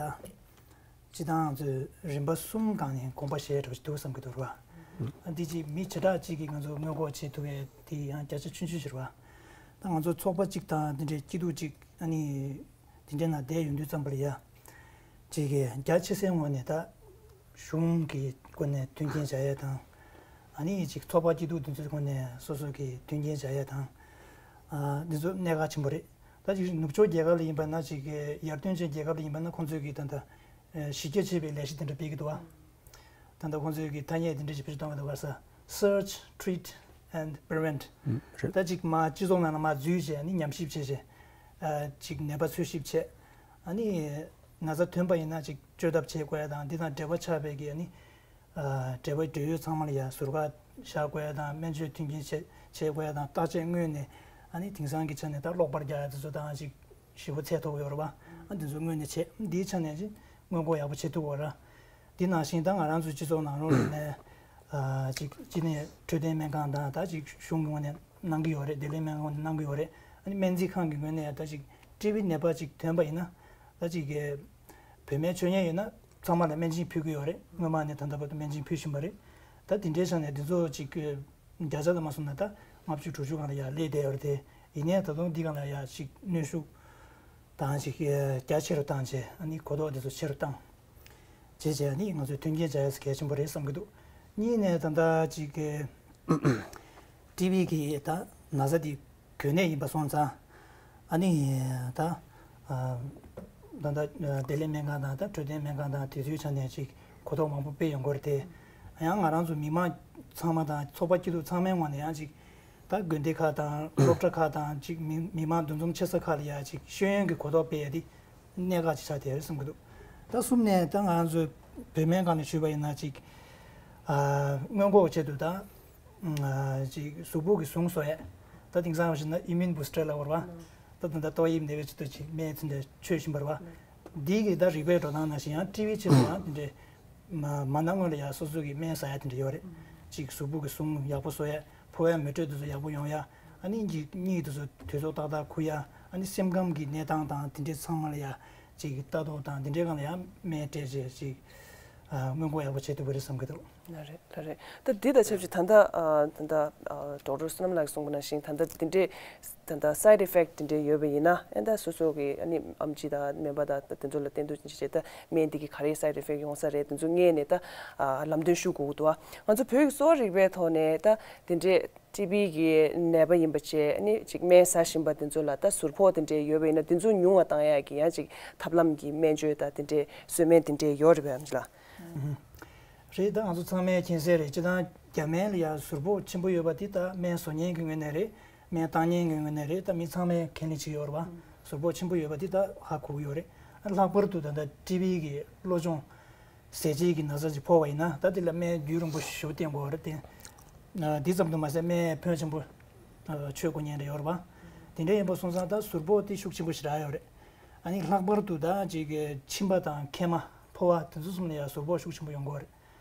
སྤྱིར་བཏང་ང་ཚོས་རིམ་པ་གསུམ་སྒང་ནས་དགོངས་པ་བཞེས་འགྲོ་གི་འདུག་བསམ་གྱི་འདུག་ར། ཨ་འདི་ཅིག་མི་བྱེ་བྲག་ཅིག་གིས་ང་ཚོ་སྔོན་འགོག་བྱེད་ཐུབ་པའི་དེ་ཡང་བརྒྱ་ཆ་ཆུང་ཆུང་ཞིག་རེད་བ། ད་ང་ཚོ་ཚོགས་པ་གཅིག་དང་དེ་འདྲའི་སྐྱིད་སྡུག་ཅིག་ཨ་ནི་དེ་འདྲའི་ནང་བསྡད་ཡོང་དུས་ཙམ་པ་ལ་ཡ། ཅིག་གིས་རྒྱ་ཆེ་སའི་ངོས་ནས་ད་གཞུང་གི་སྒོ་ནས་མཐུན་རྐྱེན་བྱ་ཡས་དང་། ཨ་ནི་ཅིག་ཚོགས་པ་སྐྱིད་སྡུག་དེ་ཚོའི་སྒོ་ནས་སོ་སོ་གི་མཐུན་རྐྱེན་བྱ་ཡས་དང་། ཨ་འདི་ཚོ་གནད་འགག་ཆེན་པོ་རེད། ད་ཅིག་ནུབ་ཕྱོགས་རྒྱལ་ཁབ་ལ་ཡིན་པ་ན་ཅིག་ཡར་ཐོན་ཅན་རྒྱལ་ཁབ་ལ་ཡིན་པ་ན་ཁོང་ཚོས་ཀྱི་ད་ལྟ་ཨེ་གཞི་རྒྱ་ཆེ་བའི་ལས་གཞི་དེ་འདྲ་སྤེལ་གྱི་འདུག་བ། ད་ལྟ་ཁོང་ཚོས་ཀྱི་ཐ་སྙད་དེ་འདྲ་ཞིག་བེད་སྤྱོད་གཏོང་གི་འདུག་བ། ས་Search, treat and prevent། ཨུམ་རེད། ད་ཅིག་མ་སྤྱི་ཚོགས་ནང་ལ་མ་འཛུལ་བྱས་ཨ་ནི་ཉམས་ཞིབ་བྱས་བྱས། ཨ་ཅིག་ནད་པ་འཚོལ་ཞིབ་བྱས། ཨ་ནི་ན་ཚ་ཐོན་པ་ཡིན་ན་ཅིག་བཅོས་ཐབས་བྱེད་དགོས་ཡ་དང་འདི་དང་འབྲེལ་བ་ཆགས་པའི་གི་ཨ་ནི། ཨ་འབྲེལ་བ་འབྲེལ་ཡོད་ཚང་མ་ལ་ཡ་ཟུར་བཀག་བཞག་དགོས་ཡ་དང་སྨན་བཅོས་མཐུན་རྐྱེན་བྱེད་བྱེད་དགོས་ཡ་དང་བརྟག་དཔྱད་སྔོན་ནས་ཨ་ནི་དེང་སང་གི་ཆ་ནས་ད་གློག་པར་རྒྱག་ཡ་དེ་ཚོ་དང་ཅིག་ཞེ་པོ་ཚད་མཐོ་པོ་ཡོད་རེད་བ། ཨ་དེ་ཚོ་སྔོན་ནས་བྱེད་འདིའི་ཆ་ནས་ཅིག་སྔོན་འགོག་ཡག་པོ་བྱེད་ཐུབ་དགོས་ར། འདི་ནང་བཞིན་ད་ང་རང་ཚོའི་སྤྱི་ཚོགས་ནང་ལོགས་ལ་ནས་ཨ་ཅིག་སྤྱི་ནས་འཕྲོད་བསྟེན་སྨན་ཁང་དང་ད་ཅིག་གཞུང་གི་ངོས་ནས་གནང་གི་ཡོད་རེད། བདེ་ལེགས་སྨན་ཁང་ནས་གནང་གི་ཡོད་རེད། ཨ་ནི་སྨན་རྩིས་ཁང་གི་ངོས་ནས་ད་ཅིག་ཊི་བི་ནད་པ་ཅིག་ཐོན་པ་ཡིན་ན་ད་ཅིག་གི་བོད་སྨན་མཆོད་མཁན་ཡོད་ན་ཚང་མ་ལ་སྨན་སྦྱིན་ཕུལ་གྱི་ཡོད་རེད། སྔོན་མ་ནས་ད་ལྟ་བར་དུ་སྨན་སྦྱིན་ཕུལ་བཞིན་པ་རེད། ད་དེ་འདྲའི་ཆ་ནས་འདི་ཚོ་ཅིག་བརྒྱ་ཆ་ལ་མ་སོང་ན་ད་ལྔ་བཅུ་དྲུག་ཅུ་སྒང་ལ་ཡར་སླེབས་བསྡད་ཡོད་རེད་དེ། ཡིན་ནའི་ད་དུང་འདི་སྒང་ལ་ཡར་ཅིག་གནོན་ཤུགས་དང་ཅིག་རྒྱ་ཆེ་རུ་བཏང་བྱས་ཨ་ནི་གོ་རྟོགས་འདི་ཚོ་ཆེ་རུ་བཏང་བྱས་བྱས་ཨ་ནི་ང་ཚོས་མཐུན་རྐྱེན་སྦྱར་ཡས་གལ་ཆེན་པོ་རེད་བསམ་གྱི་འདུག་གཉིས་ནས་ད་ལྟ་ཅིག་ཊི་བི་གི་ད་ན་ཚ་འདི་འགོས་ནད་ཡིན་པ་སོང་ཙང་ཨ་ནི་ད་ཨ་ད་ད་བདེ་ལེགས་སྨན་ཁང་དང་ད་འཕྲོད་བསྟེན་སྨན་ཁང་དང་དེ་ཚོའི་ཆ་ནས་ཅིག་གོ་རྟོགས་མང་པོ་སྤེལ་ཡོང་གི་རེད་དེ། ཡང་ང་རང་ཚོ་མི་མང་ཚང་མ་དང་ཚོགས་པ་སྐྱིད་སྡུག་ཚང་མའི་ངོས་ནས་ཡང་ཅིག་ད་དགོན་སྡེ་ཁག་དང་སློབ་གྲྭ་ཁག་དང་ཅིག་མི་མི་མང་འདུ་འཛོམས་ཆེ་ས་ཁག་ལ་ཡང་ཅིག་ཤེས་ཡོན་གྱི་གོ་རྟོགས་སྤེལ་ཡ་དེ་གནད་འགག་ཅིག་ཆགས་བསྡད་ཡོད་རེད་བསམ་གྱི་འདུག་ད་གསུམ་ནས་ད་ང་རང་ཚོའི་བོད་སྨན་སྒང་ནས་ཞུས་པ་ཡིན་ན་ཅིག་ཨ་སྔོན་འགོག་ཆེད་དུ་ད་ཨ་ཅིག་གཟུགས་པོ་གི་ཟུངས་གསོ་ཡས། ད་དེང་སང་ཞུས་ན་ཨི་མིན་བུ་སི་ཊར་ལབ་པ་རེད་བ། ད་ད་ད་ཏོག་དབྱིབས་ནད་པའི་ཆེད་དུ་ཅིག་སྨན་ཚུན་དེ་མཆོད་བཞིན་པ་རེད་བ། འདི་གི་ད་རིག་པའི་འགྲོ་སྟངས་ནང་བཞིན་ཡང་ཊི་བི་ཆེད་དུ་ཡང་དེ་འདྲའི་མ་མ་ན་སྔོན་ལ་ཡང་སོ་སོ་གི་སྨན་ཟ་ཡ་དེ་འདྲ་ཡོད་རེད། ཅིག་གཟུགས་པོ་གི་ཟུངས་ཡག་པོ་གསོ་ཡ། ཕོ་བའི་མེ་དྲོད་དེ་ཚོ་ཡག་པོ་ཡོང་ཡ། ཨ་ནི་གཉིད་གཉིད་དེ་ཚོ་དུས་ཚོད་ཏག་ཏག་ཁུག་ཡ། ཨ་ནི་སེམས་ཁམས་ཀྱི་གནས་སྟངས་དང་དེ་འདྲའི་ཚང་མ་ལ་ཡ་ཅིག་ལྟ་རྟོག་དང་དེ་འདྲའི་སྒང་ལ་ཡ་སྨན་སྤྲད་བྱས་ཅིག་ཨ་སྔོན་འགོག་ཡག་པོ་བྱེད་ཐུབ་པ་རེད་བསམ་གྱི་འདུག་ལགས་རེད། ལགས་རེད། ད་འདི་དང་ཆབས་ཅིག་ད་ལྟ་ཨ་ད་ལྟ་ཨ་ཌོག་ཊར་བསོད་ནམས་ལགས་ཀྱིས་གསུངས་པ་ནང་བཞིན་ད་ལྟ་འདི་འདྲའི་ད་ལྟ་སའེ་ཌི་ཨི་ཕེག་ཊི་འདི་འདྲའི་ཡོད་པ་ཡིན་ན་ཨ་ད་སོ་སོ་གི་ཨ་ནི་ཨེམ་ཆི་དང་སྨན་པ་དང་ད་དེ་ཚོ་ལ་བསྟན་དུས་ཅི་བྱས་ད་སྨན་འདི་གི་ག་རེ་སའེ་ཌི་ཨི་ཕེག་ཊི་ཡོང་ས་རེད། དེ་ཚོ་སྔོན་ནས་ད་ཨ་ལམ་སྟོན་ཞུ་དགོས་ཀྱི་འདུག་ཨ་ང་ཚོ་བོད་ཀྱི་གསོ་བ་རིག་པའི་ཐོག་ནས་ད་དེ་འདྲའི་ཊི་བི་གི་ནད་པ་ཡིན་པ་བྱས་ཨ་ནི་ཅིག་སྨན་ཟ་བཞིན་པ་དེ་ཚོ་ལ་ད་ཟུར་ཕོག་དེ་འདྲའི་ཡོད་པ་ཡིན་ན་དེ་ཚོ་ཉུང་བ་བཏང་ཡག་གི་ཡང་ཅིག་ཐབས་ལམ་གྱི་སྨན་བཅོས་དང་དེ་འདྲའི་བཟོད་སྨན་དེ་འདྲའི་ཡོད་རེད་པས་ཨེམ་ཆི་ལགས། རེད། ད་ང་ཚོ་ཚང་མས་མཁྱེན་གསལ་རེད། སྤྱིར་བཏང་རྒྱ་སྨན་ལ་ཡང་ཟུར་ཕོག་ཆེན་པོ་ཡོད་པ་འདི་ད་སྨན་བཟོ་མཁན་གྱི་ངོས་ནས་རེད། སྨན་བཏང་མཁན་གྱི་ངོས་ནས་རེད། ད་མི་ཚང་མས་ཁས་ལེན་བྱེད་ཀྱི་ཡོད་རེད་བ། ཟུར་ཕོག་ཆེན་པོ་ཡོད་པ་འདི་ད་ཧ་གོ་གི་ཡོད་རེད། ལྷག་པར་དུ་ད་ལྟ་ཊི་བི་གི་གློ་གཅོང་ཟས་བཅད་ཀྱི་ན་ཚ་ཅིག་ཕོག་པ་ཡིན་ན་ད་དེ་ལ་སྨན་རྒྱུན་རིང་པོ་ཞིག་བསྟེན་དགོས་རེད་དེ། འདི་ཙམ་དུ་མ་ཟད་སྨན་ཕོན་ཆེན་པོ་མཆོད་དགོས་ཉེན་རེ་ཡོད་རེད་བ། དེ་འདྲ་ཡིན་པ་སོང་ཙང་ད་ཟུར་ཕོག་དེ་ཤུགས་ཆེན་པོ་ཞིག་རག་ཡོད་རེད། ཨ་ནི་ལྷག་པར་དུ་ད་ཅིག་གི་མཆིན་པ་དང་མཁལ་མ་ཕོ་བ་དེ་ཚོ་གསུམ་ལ་ཡང་ཟུར་ཕོག་ཤུགས་ཆེན་པོ་ཡོང་གི་ཡོད་རེད།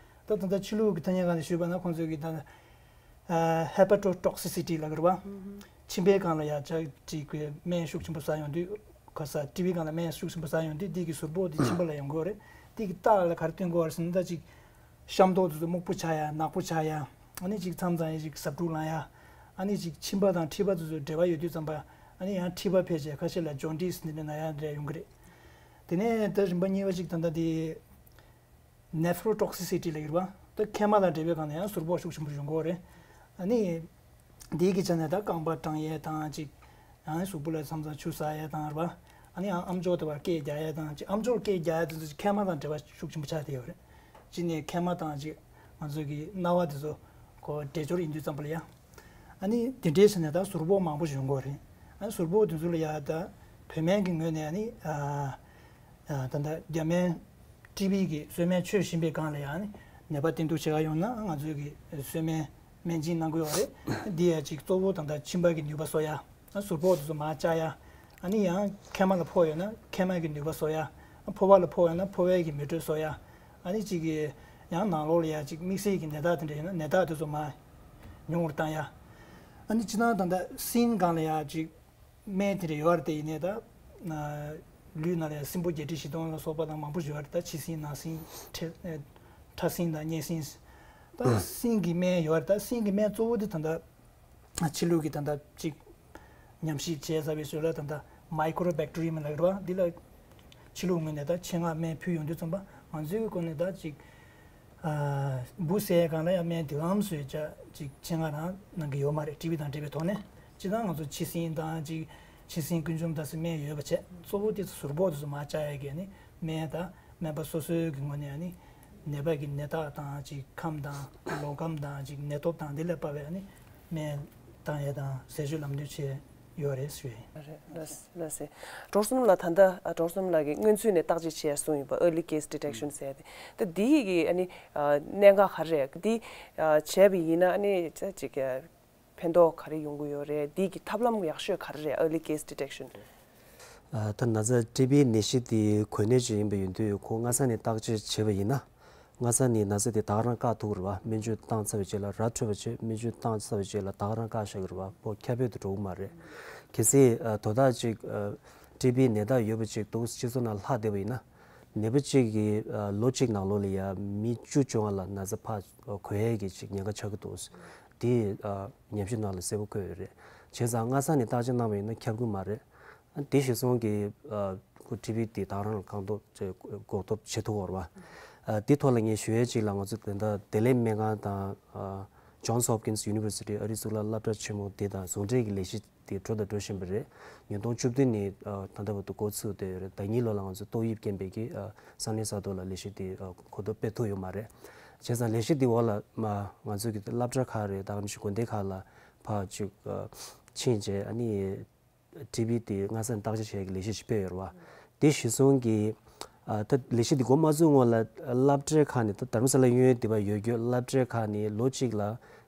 ད་ད་ལྟ་ཕྱི་ལུགས་ཀྱི་ཐ་སྙད་སྒང་ནས་ཞུས་པ་ན་ཁོང་ཚོས་ཀྱི་ད་ ཨ་hepatotoxicity་ལབ་ཀྱི་རེད་བ། མཆིན་པའི་སྒང་ལ་ཡ་ཅིག་གི་སྨན་ཤུགས་ཆེན་པོ་ཟ་ཡོང་དུས། ཁ་ས་ཊི་བི་སྒང་ལ་སྨན་ཤུགས་ཆེན་པོ་ཟ་ཡོང་དུས་འདི་གི་ཟུར་ཕོག་འདི་མཆིན་པ་ལ་ཡོང་གི་ཡོད་རེད། འདི་གི་རྟགས་ལ་ག་རེ་སྟོན་གྱི་ཡོད་རེད་ཟེར་ན། ད་ཅིག་ཤ་མདོག་དེ་ཚོ་སྨུག་པོ་ཆགས་ཡ། ནག་པོ་ཆགས་ཡ། ཨ་ནི་ཅིག་མཚམས་མཚམས་ཡ་ཅིག་ཟ་འཕྲུག་ལངས་ཡ། ཨ་ནི་ཅིག་མཆིན་པ་དང་མཁྲིས་པ་དེ་ཚོ་འབྲེལ་བ་ཡོད་དུས་ཙམ་པ། ཨ་ནི་ཡང་མཁྲིས་པ་འཕེལ་བྱས་ཁ་ཤས་ལ་ཇོན་ཏིས་འདི་འདྲ་ན་ཡ་འདྲ་ཡོང་གི་རེད། དེ་ནས་ད་རིམ་པ་གཉིས་པ་ཅིག་ད་ལྟ་དེ་nephrotoxicity་ལབ་ཀྱི་རེད་བ། ད་མཁལ་མ་དང་འབྲེལ་བའི་སྒང་ནས་ཡང་ཟུར་ཕོག་ཤུགས་ཆེན་པོ་ཡོང་གི་ཡོད་རེད། ཨ་ནི་འདི་གི་ཆ་ནས་ད་རྐང་པ་བཀྲུ་ཡས་དང་ཅིག་ཡང་གཟུགས་པོ་ལ་མཚམས་མཚམས་ཆུ་ཟ་ཡས་དང་རེད་བ། ཨ་ནི་ཡང་ཨམ་ཅོག་དེ་བར་སྐད་རྒྱག་ཡས་དང་ཅིག་ཨམ་ཅོག་སྐད་རྒྱག་ཡས་དེ་ཚོ་ཅིག་མཁལ་མ་དང་འབྲེལ་བ་ཤུགས་ཆེན་པོ་ཆགས་བསྡད་ཡོད་རེད། གཅིག་ནས་མཁལ་མ་དང་ཅིག་ང་ཚོ་གི་རྣ་བ་དེ་ཚོ་ཁོ་འདྲེས་སྦྱོར་ཡིན་དུས་ཙམ་པ་ལ་ཡ། ཨ་ནི་དེ་འདྲའི་ཆ་ནས་ད་ཟུར་ཕོག་མང་པོ་ཞིག་ཡོང་གི་ཡོད་རེད། ཨ་ནི་ཟུར་ཕོག་དེ་ཚོ་ལ་ཡ་ད་བོད་སྨན་གྱི་ངོས་ནས་ཨ་ནི་ཨ་ད་ལྟ་རྒྱ་སྨན་ཊི་བི་གི་གསོལ་སྨན་མཆོད་བཞིན་པའི་སྒང་ལ་ཡང་ནད་པ་བསྟེན་གཏུག་བྱེད་ག་ཡོང་ན། ང་ཚོའི་གི་གསོལ་སྨན་སྨན་སྦྱིན་གནང་གི་ཡོད་རེད། འདི་ཡ་ཅིག་གཙོ་བོ་ད་ལྟ་མཆིན་པ་གི་ནུས་པ་གསོ་ཡ། ཟུར་ཕོག་དེ་ཚོ་མར་བཅག་ཡ། ཨ་ནི་ཡང་མཁལ་མ་ལ་ཕོག་ཡོད་ན་མཁལ་མ་གི་ནུས་པ་གསོ་ཡ། ཕོ་བ་ལ་ཕོག་ཡོད་ན་ཕོ་བའི་གི་མེ་དྲོད་གསོ་ཡ། ཨ་ནི་ཅིག་གི་ཡང་ནང་ལོགས་ལ་ཡ་ཅིག་དམིགས་བསལ་གྱི་ནད་རྟགས་དེ་འདྲ་ཡོད་ན་ནད་རྟགས་དེ་ཚོ་མར་ཉུང་བར་བཏང་ཡ། ཨ་ནི་སྤྱིར་བཏང་ད་ལྟ་སྲིན་སྒང་ལ་ཡ་ཅིག་སྨན་དེ་འདྲ་ཡོད་རེད་དེ། ཡིན་ནའི་ད་ལུས་ནང་ལ་ཡ་སྲིན་པོ་བརྒྱད་ཁྲི་བཞི་སྟོང་ལ་སོགས་པ་དང་མང་པོ་ཡོད་རེད། ད་ཕྱི་སྲིན་ནང་སྲིན་ཁྲ་ཁྲ་སྲིན་དང་གཉན་སྲིན། ད་སྲིན་གྱི་སྨན་ཡོད་རེད། ད་སྲིན་གྱི་སྨན་གཙོ་བོ་དེ་ད་ལྟ་ཕྱི་ལུགས་ཀྱི་ད་ལྟ་ཅིག་ཉམས་ཞིབ་བྱས་ཚར་བའི་ཚོད་ལ་ད་ལྟ་Mycobacterium་ལབ་ཀྱི་རེད་བ། འདི་ལ་ཕྱི་ལུགས་ངོས་ནས་ད་ཆེད་མངགས་སྨན་ཕུལ་ཡོང་དུས་ཙམ་པ། ང་ཚོའི་སྒོ་ནས་ད་ཅིག་ཨ་འབུ་བསད་སྒང་ལ་ཡང་སྨན་དེ་གའམ་བཟོས་བྱ་ཅིག་ཆེད་མངགས་རང་གནང་གི་ཡོད་མ་རེད། ཊི་བི་དང་འབྲེལ་བའི་ཐོག་ནས། སྤྱིར་བཏང་ང་ཚོ་ཕྱི་སྲིན་དང་ཅིག་ཕྱི་སྲིན་ཀུན་འབྱུང་ད་ཟེར་སྨན་ཡོད་པ་བྱས། གཙོ་བོ་དེ་ཚོ་ཟུར་ཕོག་དེ་ཚོ་མར་བཅག་ཡ་གི་ནི་སྨན་དང་། སྨན་པ་སོ་སོའི་གི་ངོས་ནས་ནི་ནད་པ་གི་ནད་རྟགས་དང་ཅིག་ཁམས་དང་ལོག་ཁམས་དང་ཅིག་ནད་སྟོབས་དང་འདི་ལ་དཔག་པའི་ནི་སྨན་བཏང་ཡས་དང་ཟས་སྤྱོད་ལམ་སྟོན་བྱས་ཡོད་རེད་ཞུ་ཡ་ཡིན། རེད། ལགས་སོ། ལགས་སོ། གྲོགས་གསུམ་ལགས། ད་ལྟ་གྲོགས་གསུམ་ལགས་ཀྱིས་སྔོན་ཚུད་ནས་བརྟག་དཔྱད་བྱས་གསུངས་ཡོད་པ། early case detection ཟེར་ཡ་དེ། ད་འདི་གི་ཨ་ནི་གནད་འགག་ག་རེ་རེད། འདི་བྱས་པ་ཡིན་ན་ཨ་ནི་ཅིག་ཕན་ཐོགས་ག་རེ་ཡོང་གི་ཡོད་རེད། འདི་གི་ཐབས་ལམ་ཡག་ཤོས་ག་རེ་རེད། early case detection། ཨ་ད་ན་ཚ་ཊི་བི་ནད་གཞི་དེ་འགོས་ནད་ཅིག་ཡིན་པ་ཡིན་དུས། ཁོ་སྔ་ས་ནས་བརྟག་དཔྱད་བྱས་པ་ཡིན་ན། སྔ་ས་ནས་ན་ཚ་དེ་ད་ག་རང་བཀག་ཐུབ་ཀྱི་རེད་བ། སྨན་བཅོས་བཏང་ཚར་བའི་རྗེས་ལ། ར་འཕྲོད་པ་བྱས་སྨན་བཅོས་བཏང་ཚར་བའི་རྗེས་ལ་ད་ག་རང་བཀག་བཞག་གི་རེད་བ། ཁོ་ཁྱབ་སྤེལ་དུ་འགྲོ་གི་མ་རེད། གལ་སྲིད་ཨ་དོ་བདག་ཅིག་ཨ་ཊི་བི་ནད་རྟགས་ཡོད་པ་ཅིག་འདུག་སྤྱི་ཚོགས་ནང་ལྷག་བསྡད་པ་ཡིན་ན། ནད་པ་གཅིག་གིས་ཨ་ལོ་གཅིག་ནང་ལོགས་ལ་ཡ་མི་བཅུ་བཅོ་ལྔ་ལ་ན་ཚ་ཕར་འགོས་ཡས་ཀྱི་ཅིག་ཉེན་ཁ་ཆགས་ཀྱི་འདུག། དེ་ཨ་ཉམས་ཞིབ་ནང་ལ་གསལ་པོ་བཀོད་ཡོད་རེད། བྱས་ཙང་སྔ་ས་ནས་བརྟག་དཔྱད་གནང་བ་ཡིན་ན་ཁྱབ་ཀྱི་མ་རེད། ཨ་དེ་གཞིར་བཟུང་གིས་ཨ་ཁོ་ཊི་བི་དེ་ད་ག་རང་ལ་བཀག་འགོག་བྱེད་འགོག་ཐབས་བྱེད་ཐུབ་ཀྱི་རེད་བ། ཨ་དེ་ཐོག་ལ་ངས་ཞུ་ཡས་ཅིག་ལ། ང་ཚོ་དེ་འདྲ་བདེ་ལེགས་སྨན་ཁང་དང་ཨ་Johns Hopkins University ཨ་རིའི་གཙུག་ལག་སློབ་གྲྭ་ཆེན་མོ་དེ་དང་ཟུང་འབྲེལ་གྱི་ལས་གཞི་དེ་འགྲོ་དང་འགྲོ་བཞིན་པ་རེད། ཉིས་སྟོང་བཅུ་བདུན་ནས་ཨ་ད་ལྟ་བར་དུ་འགོ་ཚུགས་བསྡད་ཡོད་རེད། ཟླ་གཉིས་ལོ་ལ་ང་ཚོ་ཏོག་དབྱིབས་རྐྱེན་པས་ཀྱི་ཨ་ས་གནས་ས་ཐོག་ལ་ལས་གཞི་དེ་ཨ་གོ་རྟོགས་སྤེལ་ཐུབ་ཡོད་མ་རེད། བྱས་ཙང་ལས་གཞི་དེ་འོག་ལ་མ་ང་ཚོ་གི་སློབ་གྲྭ་ཁག་རེད། ད་ག་ནང་བཞིན་དགོན་སྡེ་ཁག་ལ་ཕར་ཅིག་ཨ་ཕྱིན་རྗེས་ཨ་ནི་ཊི་བི་དེ་སྔ་ས་ནས་བརྟག་དཔྱད་བྱེད་ཡག་གི་ལས་གཞི་ཞིག་སྤེལ་ཡོད་རེད་བ། དེ་གཞི་བཟུང་གིས་ཨ་ད་ལས་གཞི་དེ་འགོ་མ་བཙུགས་སྔོན་ལ་སློབ་གྲྭའི་ཁག་ནས། ད་དྷ་རམ་ས་ལ་གཡས་གཡོན་དེ་བར་ཡོད་རྒྱུ་སློབ་གྲྭའི་ཁག་ནས་ལོ་གཅིག་ལ་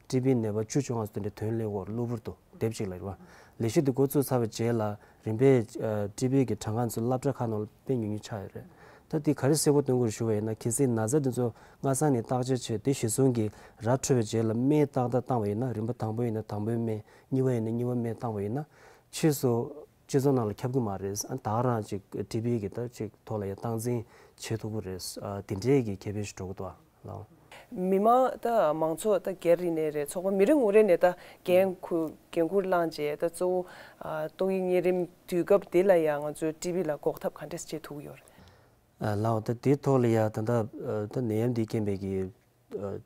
ཊི་བི་ནད་པ་བཅུ་བཅོ་ལྔ་ཙམ་དེ་འདྲ་ཐོན་སླེབས་ཡོད་རེད། གློ་བུར་དུ་དེབ་གཅིག་ལ་རེད་བ། ལས་གཞི་དེ་འགོ་བཙུགས་ཚར་བའི་རྗེས་ལ་རིམ་པས་ཨ་ཊི་བི་གི་གྲངས་ཀ་ཚོ་སློབ་གྲྭ་ཁག་ནང་ལ་དཔེ་ཉུང་ཉུང་ཆགས་ཡོད་རེད། ད་དེ་ག་རེ་གསལ་པོ་སྟོན་དགོས་རེད་ཞུ་བ་ཡིན་ན། གལ་སྲིད་ན་ཚ་དེ་ཚོ་སྔ་ས་ནས་བརྟག་དཔྱད་བྱས། དེ་གཞི་བཟུང་གིས་ར་འཕྲོད་པའི་རྗེས་ལ་སྨན་ཏག་ཏག་བཏང་བ་ཡིན་ན། རིམ་པ་དང་པོ་ཡིན་ན་དང་པོའི་སྨན། གཉིས་པ་ཡིན་ན་གཉིས་པ་སྨན་བཏང་བ་ཡིན་ན། ཕྱིས་སུ་སྤྱི་ཚོགས་ནང་ལ་ཁྱབ་ཀྱི་མ་རེད། ཨ་ད་ག་རང་ཅིག་ཊི་བི་གི་ད་ཅིག་ཐོག་ལ་ཡང་སྟངས་འཛིན་བྱེད་ཐུབ་ཀྱི་རེད། ཨ་དེ་འདྲའི་གི་ཁེ་ཕན་ཞིག་འགྲོ་གི་འདུག་ཨ་ལགས། མི་མང་ད་མང་ཚོགས་ད་སྒེར་རིགས་ནས་རེད། ཚོགས་པ་མི་རེ་ངོ་རེ་ནས་ད་འགན་འཁུར་འགན་འཁུར་བླངས་རྗེས། ད་གཙོ་བོ་ཨ་ཏོག་དབྱིབས་གཉན་རིམས་དུས་སྐབས་འདི་ལ་ཡང་ང་ཚོས་ཊི་བི་ལ་འགོག་ཐབས་ག་འདྲས་བྱེད་ཐུབ་ཀྱི་ཡོད་རེད། ཨ་ལགས། ད་དེའི་ཐོག་ལ་ཡང་ད་ལྟ་ཨ་ད་ནད་ཡམས་འདི་རྐྱེན་པས་ཀྱི་ཨ་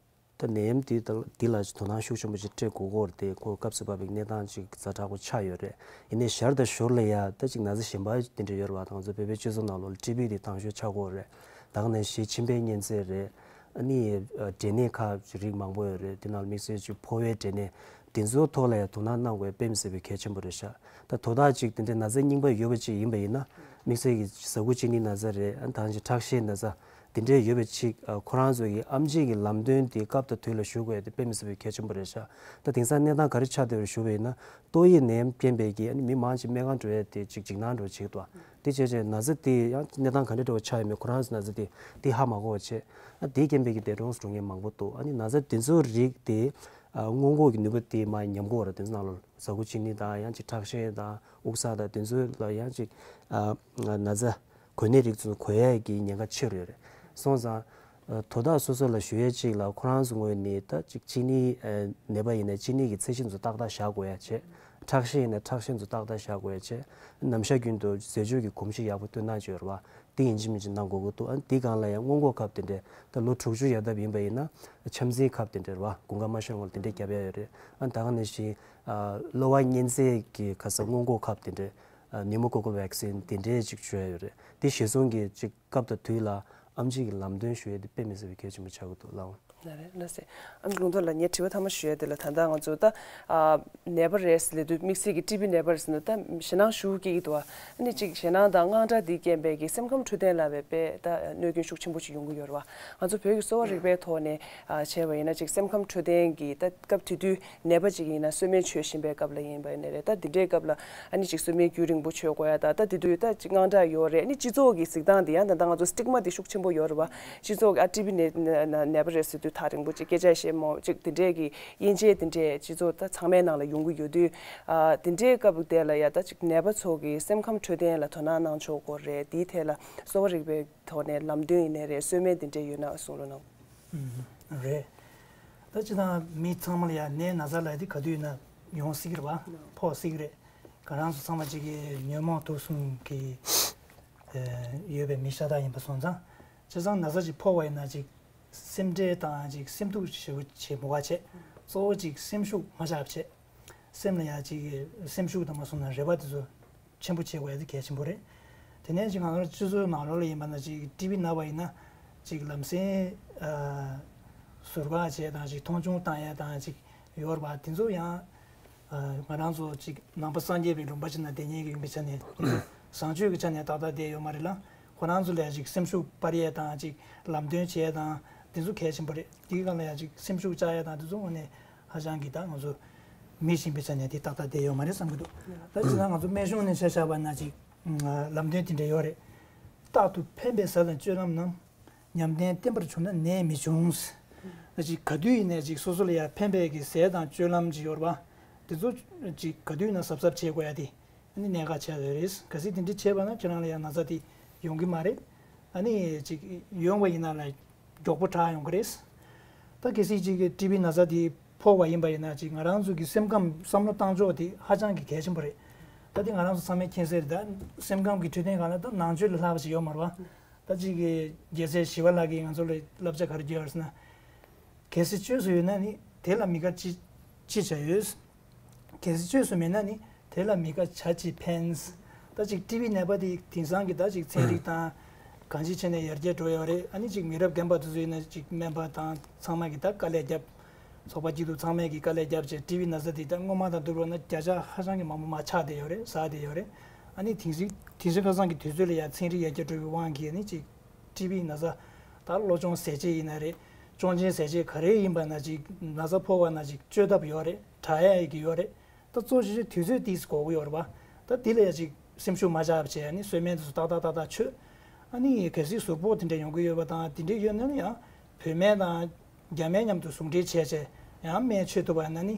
ད་ནད་ཡམས་འདི་ད་འདི་ལ་དོ་སྣང་ཤུགས་ཆེན་པོ་ཞིག་སྤྲད་དགོས་ཀྱི་ཡོད་རེད་དེ། ཁོ་སྐབས་སུ་བབས་པའི་གནས་སྟངས་ཅིག་ཛ་དྲག་པོ་ཆགས་ཡོད་རེད། ཡིན་ནའི་ཞར་དང་ཞོར་ལ་ཡང་ད་ཅིག་ན་ཚ་གཞན་པ་དེ་འདྲ་ཡོད་རེད་བ། ད་ང་ཚོ་བོད་པའི་སྤྱི་ཚོགས་ནང་ལོགས་ལ་ཊི་བི་དེ་དང་ཤོས་ཆགས་ཀྱི་ཡོད་རེད། ད་ག་ནང་བཞིན་མཆིན་པའི་གཉན་ཚད་རེད། ཨ་ནི་ཨ་འབྲས་ནད་ཁག་རིགས་མང་པོ་ཡོད་རེད། དེ་ནང་དམིགས་བསལ་ཅིག་ཕོ་བའི་འབྲས་ནད། དེ་ཚོའི་ཐོག་ལ་ཡང་དོ་སྣང་གནང་དགོས་དཔེ་མི་སྲིད་པའི་གལ་ཆེན་པོ་རེད་ཤག། ད་དོ་བདག་ཅིག་དེ་འདྲའི་ན་ཚ་རྙིང་པ་ཡོད་པ་ཅིག་ཡིན་པ་ཡིན་ན། དམིགས་བསལ་གྱི་ཟ་ཁུ་གཅིན་སྙི་ན་ཚ་རེད། ཨ་ནི་ད་ག་ནང་བཞིན་ཁྲག་ཤེད་ན་ཚ་དེ་འདྲའི་ཡོད་པ་ཅིག། ཨ་ཁོ་རང་ཚོ་གི་ཨེམ་ཆི་གི་ལམ་སྟོན་དེ་སྐབས་དང་དུས་ལ་ཞུ་དགོས་ཡ་དེ་དཔེ་མི་སྲིད་པའི་གལ་ཆེན་པོ་རེད་ཤག། ད་དེང་སང་གནས་སྟངས་ག་རེ་ཆགས་བསྡད་པ་རེད་ཞུ་བ་ཡིན་ན། ཏོག་དབྱིབས་ནད་ཡམས་རྐྱེན་པས་ཀྱི་ཨ་ནི་མི་མང་ཅིག་སྨན་ཁང་འགྲོ་ཡ་དེ་ཅིག་འཇིགས་སྣང་འདྲ་བོ་ཅིག་འདུག། དེ་བྱས་བྱས་ན་ཚ་དེ་ཡང་གནས་སྟངས་ག་འདྲ་འདྲ་བོ་ཆགས་ཡོད་མེད་ཁོ་རང་ཚོ་ན་ཚ་དེ་དེ་ཧ་མ་གོ་བ་བྱས། ཨ་དེའི་རྐྱེན་པས་ཀྱི་འདས་གྲོངས་སུ་འགྲོ་མཁན་མང་པོ་འདུག། ཨ་ནི་ན་ཚ་དེ་ཚོའི་རིགས་དེ་ ཨ་སྔོན་འགོག་གི་ནུས་པ་དེ་མར་ཉམས་ཀྱི་ཡོད་རེད། དེ་ཚོ་ནང་ལ་ཟ་ཁུ་གཅིན་སྙི་དང་ཡང་ཅིག་ཁྲག་ཤེད་དང་དབུགས་བསགས་དང་དེ་ཚོ་ལ་ཡང་ཅིག་ཨ་ན་ཚ་འགོས་ནད་རིགས་ཚོ་འགོས་ཡས་ཀྱི་ཉེན་ཁ་ཆེ་རུ་ཡོད་རེད། སོང་ཙང་། ཨ་དོ་བདག་སོ་སོ་ལ་ཞུ་ཡས་གཅིག་ལ་ཁོ་རང་ཚོ་ངོས་ནས་ད་ཅིག་གཅིན་སྙི་ཨ་ནད་པ་ཡིན་ན་གཅིན་སྙི་གི་ཚད་གཞི་ཚོ་ཏག་ཏག་བཞག་དགོས་ཡ་བྱས། ཁྲག་ཤེད་ཡིན་ན་ཁྲག་ཤེད་ཚོ་ཏག་ཏག་བཞག་དགོས་ཡ་བྱས། ནམ་ཞག་རྒྱུན་དུ་ཟས་སྤྱོད་ཀྱི་གོམས་གཤིས་ཡག་པོ་བསྟེན་གནང་བྱས་ཡོད་རེད་བ། དེ་ཡིན་གཅིག་མིན་གཅིག་གནང་དགོས་ཀྱི་འདུག་ཨ་འདི་སྒང་ལ་ཡང་སྔོན་འགོག་ཁབ་དེ་འདྲས་ད་ལོ་དྲུག་ཅུ་ཡར་ལྡབ་ཡིན་པ་ཡིན་ན་འཆམ་འཛིང་ཁབ་དེ་འདྲས་རེད་བ། དགུན་ཁ་མ་ཤོར་སྔོན་ལ་དེ་འདྲས་བརྒྱབ་ཡ་ཡོད་རེད། ཨ་ད་ག་ནང་བཞིན་ཨ་གློ་བ་གཉན་ཚད་ཀྱི་ཁ་ས་སྔོན་འགོག་ཁབ་དེ་འདྲས། ཨ་ནིའུ་མོ་ཀོ་ཀལ་ཝེག་སིན་དེ་འདྲས་ཅིག་བྱོས་ཡ་ཡོད་རེད། དེ་ཞེ་སོང་གི་ཅིག་སྐབས་དང་དུས་ལ་ཨེམ་ཆི་གི་ལམ་སྟོན་ཞུ་ཡ་དེ་དཔེ་མི་སྲིད་པའི་གལ་ཆེན་པོ་ཆགས་ཀྱི་འདུག་ལགས། ལགས་རེད། ལགས་སེ། ཨ་མ་ལུང་རྟོགས་ལགས། ངས་དྲི་བ་ཐ་མ་ཞུ་ཡ་དེ་ལ་ད་ལྟ་ང་ཚོ་ད་ཨ་ནད་པ་རེད་ཟེར་ལབ་དུས་དམིགས་བསལ་གྱི་ཊི་བི་ནད་པ་རེད་ཟེར་ན་ད་ཞེད་སྣང་ཤུགས་སྐྱེ་གི་འདུག་ཨ་ནི་ཅིག་ཞེད་སྣང་དང་དངངས་སྐྲག་འདི་རྐྱེན་པས་ཀྱི་སེམས་ཁམས་འཕྲོད་བསྟེན་ལ་བས་དཔེ་ད་གནོད་སྐྱོན་ཤུགས་ཆེན་པོ་ཞིག་ཡོང་གི་ཡོད་རེད་བ། ང་ཚོ་བོད་ཀྱི་གསོ་བ་རིག་པའི་ཐོག་ནས་ཨ་བྱས་པ་ཡིན་ན་ཅིག་སེམས་ཁམས་འཕྲོད་བསྟེན་གྱི་ད་སྐབས་དེ་དུས་ནད་པ་ཅིག་ཡིན་ན་གསོལ་སྨན་མཆོད་བཞིན་པའི་སྐབས་ལ་ཡིན་པ་ཡིན་ནའི་རེད། ད་འདི་འདྲའི་སྐབས་ལ་ཨ་ནི་ཅིག་གསོལ་སྨན་རྒྱུན་རིང་པོ་མཆོད་དགོས་ཡ་ད་ད་དེ་དུས་ད་ཅིག་དངངས་སྐྲག་ཡོད་རེད། ཨ་ནི་སྤྱི་ཚོགས་ཀྱི་གཟིགས་སྟངས་དེ་ཡང་ད་ལྟ་ང་ཚོ་སི་ཊིག་མ་དེ་ཤུགས་ཆེན་པོ་ཡོད་རེད་བ། སྤྱི་ཚོགས་ཀྱི་ཨ་ཊི་བི་ནད་ནད་པ་རེད་ཟེར་དུས་ཐག་རིང་པོ་ཅིག་སྐད་ཆ་བཤད་མོ་ཅིག་དེ་འདྲས་ཀྱི་དབྱེ་འབྱེད་དེ་འདྲས་སྤྱི་ཚོགས་ད་ཚང་མའི་ནང་ལ་ཡོང་གི་ཡོད་དུས། ཨ་དེ་འདྲའི་སྐབས་དེ་ལ་ཡ་ད་ཅིག་ནད་པ་ཚོ་གི་སེམས་ཁམས་འཕྲོད་བསྟེན་ལ་དོ་སྣང་གནང་ཆོག་གོ་རེད། དེའི་ཐད་ལ་གསོ་བ་རིག་པའི་ཐོག་ནས་ལམ་སྟོན་ཡིན་ནའི་རེད། གསོལ་སྨན་དེ་འདྲས་ཡོད་ན་གསུང་རོགས་གནང་། ཨུམ། རེད། ད་སྤྱིར་བཏང་མི་ཚང་མ་ལ་ཡང་ནད་ན་ཚ་ལབ་དེ་ག་དུས་ཡིན་ན་ཡོང་སྲིད་ཀྱི་རེད་བ། ཕོག་སྲིད་ཀྱི་རེད། ང་རང་ཚོ་ཚང་མ་གཅིག་གི་ཉོན་མོངས་དུག་གསུམ་གྱི་ཨེ་ཡོད་པའི་མི་ཤ་སྟག་ཡིན་པ་སོང་ཙང་། སྤྱིར་བཏང་ན་ཚ་ཅིག་ཕོག་པ་ཡིན་ན་ཅིག་སེམས་ཁྲལ་དང་ཅིག་སེམས་སྡུག་ཞེ་པོ་བྱེད་མི་དགོས་པ་བྱས། གཙོ་བོ་ཅིག་སེམས་ཤུགས་མ་ཆག་པ་བྱས། སེམས་ལ་ཡང་ཅིག་སེམས་ཤུགས་དང་མ་སོང་ན་རེ་བ་དེ་ཚོ་ཆེན་པོ་བྱེད་དགོས་ཡ་དེ་གལ་ཆེན་པོ་རེད། དེ་ནས་ཅིག་ང་ཚོ་སྤྱི་ཚོགས་ནང་ལོགས་ལ་ཡིན་པ་ན་ཅིག་ཊི་བི་ན་བ་ཡིན་ན་ཅིག་ལམ་སེང་ཨ་ཟུར་བཀག་བྱས་དང་ཅིག་མཐོང་ཆུང་བཏང་ཡ་དང་ཅིག་ཡོད་རེད་པ། དེ་ཚོ་ཡང་ཨ་ང་རང་ཚོ་ཅིག་ནང་པ་སངས་རྒྱས་པའི་ལུང་པ་ཅིག་ན་བསྡད་མཁན་གྱི་ཡིན་པའི་ཆ་ནས་བཟང་སྤྱོད་ཀྱི་ཆ་ནས་ཏག་ཏག་བསྡད་ཡོད་མ་རེད་ལ། ཁོ་རང་ཚོ་ལ་ཅིག་སེམས་ཤུགས་སྤར་ཡས་དང་ཅིག་ལམ་སྟོན་བྱེད་ཡས་དང་དེ་ཚོ་གལ་ཆེན་པོ་རེད། དེའི་སྒང་ལ་ཡང་ཅིག་སེམས་ཤུགས་བཅག་ཡས་དང་དེ་ཚོ་དངོས་གནས་ཧ་ཅང་གི་ད་ང་ཚོ་མི་གཞན་པའི་ཆ་ནས་དེ་ཏག་ཏག་བསྡད་ཡོད་མ་རེད་བསམ་གྱི་འདུག་ད་ཅི་ན་ང་ཚོ་སྨན་གཞུང་ནས་ཆ་བཞག་པ་ན་ཅིག་ལམ་སྟོན་དེ་འདྲ་ཡོད་རེད། རྟག་ཏུ་ཕན་པའི་ཟས་དང་སྤྱོད་ལམ་རྣམས། ཉམས་ལྡན་བསྟེན་པར་བྱུང་ན་ནད་མི་འབྱུང་། ད་ཅིག་ག་དུས་ཡིན་ནའི་ཅིག་སོ་སོ་ལ་ཡང་ཕན་པའི་གི་ཟས་དང་སྤྱོད་ལམ་ཅིག་ཡོད་རེད་པ། དེ་ཚོ་ཅིག་ག་དུས་ཡིན་ན་གཟབ་གཟབ་བྱེད་དགོས་ཡ་དེ། ཨ་ནི་གནད་འགག་ཆེ་བ་རེད། གལ་སྲིད་དེ་འདྲ་བྱས་པ་ན་ཁྱེད་རང་ལ་ཡང་ན་ཚ་དེ་ཡོང་གི་མ་རེད། ཨ་ནི་ཅིག་ཡོང་བ་ཡིན་ན་ལ་མགྱོགས་པོ་དྲག་ཡོང་གི་རེད། ད་གལ་སྲིད་ཅིག་གི་ཊི་བི་ན་ཚ་དེ་ཕོག་པ་ཡིན་པ་ཡིན་ན་ཅིག་ང་རང་ཚོ་གི་སེམས་ཁམས་བསམ་བློ་བཏང་ཕྱོགས་དེ་ཧ་ཅང་གི་གལ་ཆེན་པོ་རེད། ད་དེ་ང་རང་ཚོ་ཚང་མས་མཁྱེན་གསལ་རེད། ད་སེམས་ཁམས་ཀྱི་འཕྲོད་བསྟེན་སྒང་ལ་ད་ནང་ཆོས་ལས་ལྷག་པ་ཞིག་ཡོད་མ་རེད་པ། ད་ཅིག་གི་རྒྱལ་སྲས་ཞི་བ་ལྷ་གིས་ང་ཚོ་ལ་བསླབ་བྱ་ག་རེ་བརྒྱབ་ཡོད་ཟེར་ན། གལ་སྲིད་བཅོས་སུ་ཡོད་ན་ནི་དེ་ལ་མི་དགའ་ཅི་ཅི་བྱ་ཡོད། གལ་སྲིད་བཅོས་སུ་མེད་ན་ནི་དེ་ལ་མི་དགའ་བྱ་ཅི་ཕན། ད་ཅིག་ཊི་བི་ནད་པ་དེ་དེང་སང་གི་ད་ཅིག་ཚན་རིག་དང་གང་ཅིའི་ཆ་ནས་ཡར་རྒྱས་འགྲོ་ཡོད་རེད། ཨ་ནི་ཅིག་མི་རབས་རྒན་པ་དེ་ཚོ་ཡིན་ན་ཅིག་སྨན་པ་དང་ཚང་མ་གི་ད་དཀའ་ལས་བརྒྱབ། ཚོགས་པ་སྐྱིད་སྡུག་ཚང་མས་ཀྱི་དཀའ་ལས་བརྒྱབ་བྱས་ཊི་བི་ན་ཚ་དེ་ད་སྔོན་མ་དང་བསྡུར་བ་ན་བརྒྱ་ཆ་ཧ་ཅང་གི་མང་པོ་མར་ཆག་བསྡད་ཡོད་རེད། ཟག་བསྡད་ཡོད་རེད། ཨ་ནི་དེང་སང་དེང་སང་ཁ་སང་གི་དུས་ཚོད་ལ་ཡང་ཚན་རིག་ཡར་རྒྱས་འགྲོ་བའི་དབང་གིས་ཨ་ནི་ཅིག་ཊི་བི་ན་ཚ་ད་གློ་གཅོང་ཟས་བཅད་ཡིན་ན་རེད། གཅོང་ཆེན་ཟས་བཅད་ག་རེ་ཡིན་པ་ན་ཅིག་ན་ཚ་ཕོག་པ་ན་ཅིག་བཅོས་ཐབས་ཡོད་རེད། དྲག་ཡ་ཡི་གི་ཡོད་རེད། ད་གཙོ་ཆེ་ཆེ་དུས་ཚོད་ཏིས་དགོས་ཀྱི་ཡོད་རེད་པ། ད་དེ་ལ་ཡང་ཅིག་སེམས་ཤུགས་མ་ཆག་པ་བྱས་ཨ་ནི་གསོལ་སྨན་དེ་ཚོ་ཏག་ཏག་ཏག་ཏག་མཆོད། ཨ་ནི་གལ་སྲིད་གཟུགས་པོ་དེ་འདྲ་ཡོང་གི་ཡོད་པ་དང་དེ་འདྲ་ཡོད་ན་ནི་ཡང་བོད་སྨན་དང་རྒྱ་སྨན་མཉམ་དུ་ཟུང་འབྲེལ་བྱས་བྱས་ཡང་སྨན་མཆོད་ཐུབ་པ་ན་ནི།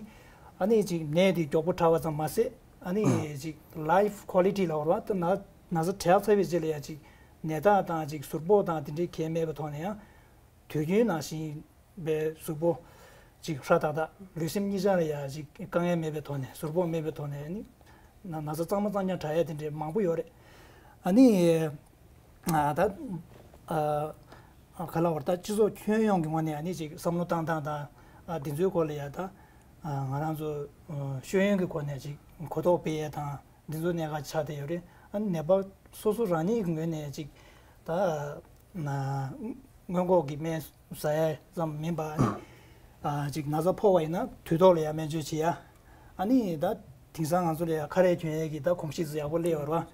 ཨ་ནི་ཅིག་ནད་དེ་མགྱོགས་པོ་དྲག་པ་ཙམ་མ་ཟད་ཨ་ནི་ཅིག་life quality ལབ་དགོས་རེད་པ། ད་ན་ན་ཚ་དྲག་ཚར་བའི་རྗེས་ལ་ཡང་ཅིག་ནད་རྟགས་དང་ཅིག་གཟུགས་པོ་དང་དེ་འདྲའི་གལ་མེད་པའི་ཐོག་ནས་ཡང་དུས་རྒྱུན་ནང་བཞིན་པའི་གཟུགས་པོ་ཅིག་ཧྲ་ཏག་ཏག་ལུས་སེམས་གཉིས་ཆ་ལ་ཡང་ཅིག་དཀའ་ངལ་མེད་པའི་ཐོག་ནས་གཟུགས་པོ་མེད་པའི་ཐོག་ནས་ནི་ན་ན་ཚ་གཙང་མ་གཙང་རྐྱང་དྲག་ཡ་དེ་འདྲའི་མང་པོ་ཡོད་རེད། ཨ་ནི་ཨ་ད་ཨ་ག་ལ་བར་ད་སྤྱི་ཚོགས་ཁྱོན་ཡོངས་ཀྱི་ངོས་ནས་ཨ་ནི་ཅིག་བསམ་བློ་བཏང་སྟངས་དང་ཨ་དེ་ཚོའི་སྐོར་ལ་ཡང་ད་ཨ་ང་རང་ཚོ་ཨ་ཤེས་ཡོན་གྱི་སྒོ་ནས་ཅིག་གོ་རྟོགས་སྤེལ་ཡས་དང་འདི་ཚོ་གནད་འགག་ཆགས་བསྡད་ཡོད་རེད། ཨ་ནི་ནད་པ་སོ་སོ་རང་ཉིད་ཀྱི་ངོས་ནས་ཅིག་ད་ན་སྔོན་འགོག་གི་སྨན་ཟ་ཡས་ཙམ་མིན་པ་ཨ་ནི་ཨ་ཅིག་ན་ཚ་ཕོག་པ་ཡིན་ན་དུས་ཐོག་ལ་ཡང་སྨན་བཅོས་བྱེད་ཡ། ཨ་ནི་ད་དེང་སང་ང་ཚོ་ལ་ཡང་ཁ་རས་གྱོན་ཡས་ཀྱི་ད་གོམས་གཤིས་ཚོ་ཡག་པོ་སླེབས་ཡོད་རེད་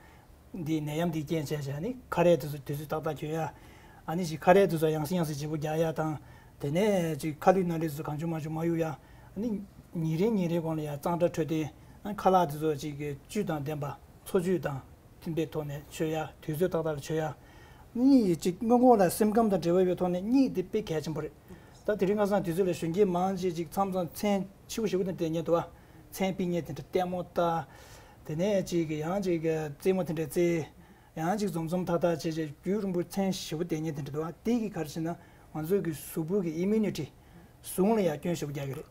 བ། འདི་ནད་ཡམས་འདི་རྐྱེན་བྱས་བྱས་ནི་ཁ་རས་དེ་ཚོ་དུས་ཚོད་ཏག་ཏག་གྱོན་ཡ། ཨ་ནི་ཅིག་ཁ་རས་དེ་ཚོ་ཡང་སེ་ཡང་སེ་བརྗེ་པོ་རྒྱག་ཡ་དང་། དེ་ནས་ཅིག་ཁ་ལུད་སྣ་ལུད་ཚོ་གང་བྱུང་མང་བྱུང་མ་གཡུག་ཡ། ཨ་ནི་ཉིན་རེ་ཉིན་རེ་གོང་ལ་ཡང་གཙང་སྦྲ་འཕྲོད་བསྟེན། ཨ་ཁ་ལག་དེ་ཚོ་ཅིག་གི་བཅུད་དང་ལྡན་པ་འཚོ་བཅུད་དང་མཐུན་པའི་ཐོག་ནས་མཆོད་ཡ། དུས་ཚོད་ཏག་ཏག་ལ་མཆོད་ཡ། ཨ་ནི་ཅིག་སྔོན་འགོག་ལ་སེམས་ཁམས་དང་འབྲེལ་བ་ཡོད་ཐོག་ནས་གཉིད་དེ་དཔེ་གལ་ཆེན་པོ་རེད། ད་དེ་རིང་ཁ་སང་དུས་ཚོད་ལ་གཞོན་སྐྱེས་མང་ཆེ་ཅིག་མཚམས་མཚམས་མཚན་ཆེ་པོ་ཞེ་པོ་དེ་འདྲ་སྟེར་མཁན་འདུག་བ། མཚན་དཔེ་རྙིང་དེ་འདྲ་ལྟད་མོ་ལྟ། དེ་ནས་ཅིག་ཡང་ཅིག་རྩེད་མོ་དེ་འདྲ་རྩེ། ཡང་ཅིག་འཛོམས་འཛོམས་ཐག་ཐག་བྱས་བྱས་རྒྱུན་རིང་པོ་མཚན་ཞེ་པོ་སྟེར་མཁན་དེ་འདྲ་འདུག་བ། དེ་གིས་ག་རེ་བྱས་ན་ང་ཚོའི་གི་གཟུགས་པོ་གི་ཨི་མུ་ནི་ཊི། ཟུངས་ལ་ཡང་སྐྱོན་ཞེ་པོ་རྒྱག་གི་རེད།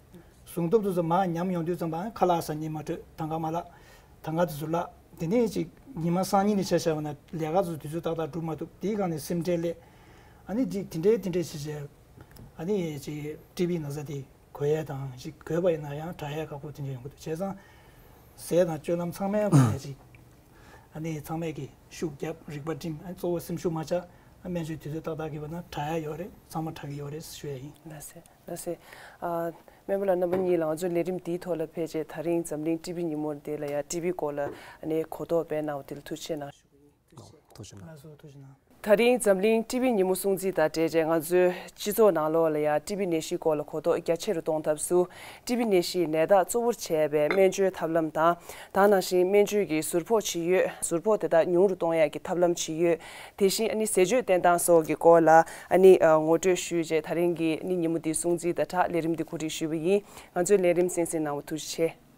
ཟུངས་སྟོབས་དེ་ཚོ་མར་ཉམས་ཡོང་དུས་ཙམ་པ་ཁ་ལག་ཟ་སྙིང་མ་འདོད། ཐང་ག་མ་ལག་ཐང་ག་དེ་ཚོ་བརླག་དེ་ནས་ཅིག་ཉི་མ་སང་ཉིན་ནས་ཆ་བཞག་པ་ན་ལས་ཀ་ཚོ་དུས་ཚོད་ཏག་ཏག་སྒྲུབ་མ་ཐུབ། དེའི་སྒང་ནས་སེམས་ཁྲལ་སླེབས། ཨ་ནི་ཅིག་དེ་འདྲའི་དེ་འདྲའི་བྱས་བྱས། ཨ་ནི་ཅིག་ཊི་བི་ན་ཚ་དེ་འགོས་ཡས་དང་ཅིག་འགོས་པ་ཡིན་ན་ཡང་དྲག་ཡས་ཁག་པོ་དེ་འདྲ་ཡོང་གི་འདུག་བྱས་ཙང་ཟས་དང་སྤྱོད་ལམ་ཚང་མའི་སྒོ་ནས་ཅིག་ཨ་ནི་ཚང་མས་ཀྱི་ཤུགས་རྒྱབ། རིག་པ་སྒྲིམ། ཨ་ནི་གཙོ་བོ་སེམས་ཤུགས་མ་ཆག་ཨ་སྨན་བཅོས་དུས་ཚོད་ཏག་ཏག་གི་བར་ན་དྲག་ཡས་ཡོད་རེད། ཚང་མ་དྲག་གི་ཡོད་རེད་ཞུ་ཡས་ཡིན། ལགས་སེ། ལགས་སེ། ཨ། སྨན་པ་ལགས་རྣམ་པ་གཉིས་ལ་ང་ཚོའི་ལས་རིམ་འདིའི་ཐོག་ལ་ཕེབས་རྗེས་ད་རིང་འཛམ་གླིང་ཊི་བི་ཉིན་མོ་འདི་ལ་ཡང་ཊི་བི་སྐོར་ལ་ཨ་ནི་གོ་རྟོགས་སྤེལ་གནང་བ་དེ་ལ་ཐུགས་རྗེ་ཆེ་གནང་ཞུ་གི་ཡིན། ཐུགས་རྗེ་ཆེ་གནང་། ཐུགས་རྗེ་གནང་། ལགས་སོ། ཐུགས་རྗེ་གནང་། ད་རིང་འཛམ་གླིང་ཊི་བི་ཉིན་མོ་སྲུང་བརྩི་དང་འབྲེལ་བྱས་ང་ཚོའི་སྤྱི་ཚོགས་ནང་ལོགས་ལ་ཡང་ཊི་བི་ནད་གཞིའི་སྐོར་ལ་གོ་རྟོགས་རྒྱ་ཆེ་རུ་གཏོང་ཐབས་སུ་ཊི་བི་ནད་གཞིའི་ནད་རྟགས་གཙོ་བོར་བྱས་པའི་སྨན་བཅོས་ཐབས་ལམ་དང་། ད་ག་ནང་བཞིན་སྨན་བཅོས་ཀྱི་ཟུར་ཕོགས་ཇི་ཡོད། ཟུར་ཕོགས་དེ་དག་ཉུང་རུ་གཏོང་ཡག་གི་ཐབས་ལམ་ཇི་ཡོད། དེ་བཞིན་ཨ་ནི་ཟས་སྤྱོད་བསྟེན་སྟངས་སོགས་ཀྱི་སྐོར་ལ་ཨ་ནི་ངོ་སྤྲོད་ཞུས་རྗེས་ད་རིང་གི་ཨ་ནི་ཉིན་མོ་འདི་སྲུང་བརྩི་དང་སྦྲགས་ལས་རིམ་འདི་གོ་སྒྲིག་ཞུས་པ་ཡིན། ང་ཚོའི་ལས་རིམ་གསན་གཟིགས་གནང་བ་ཐུགས་རྗེ་ཆེ།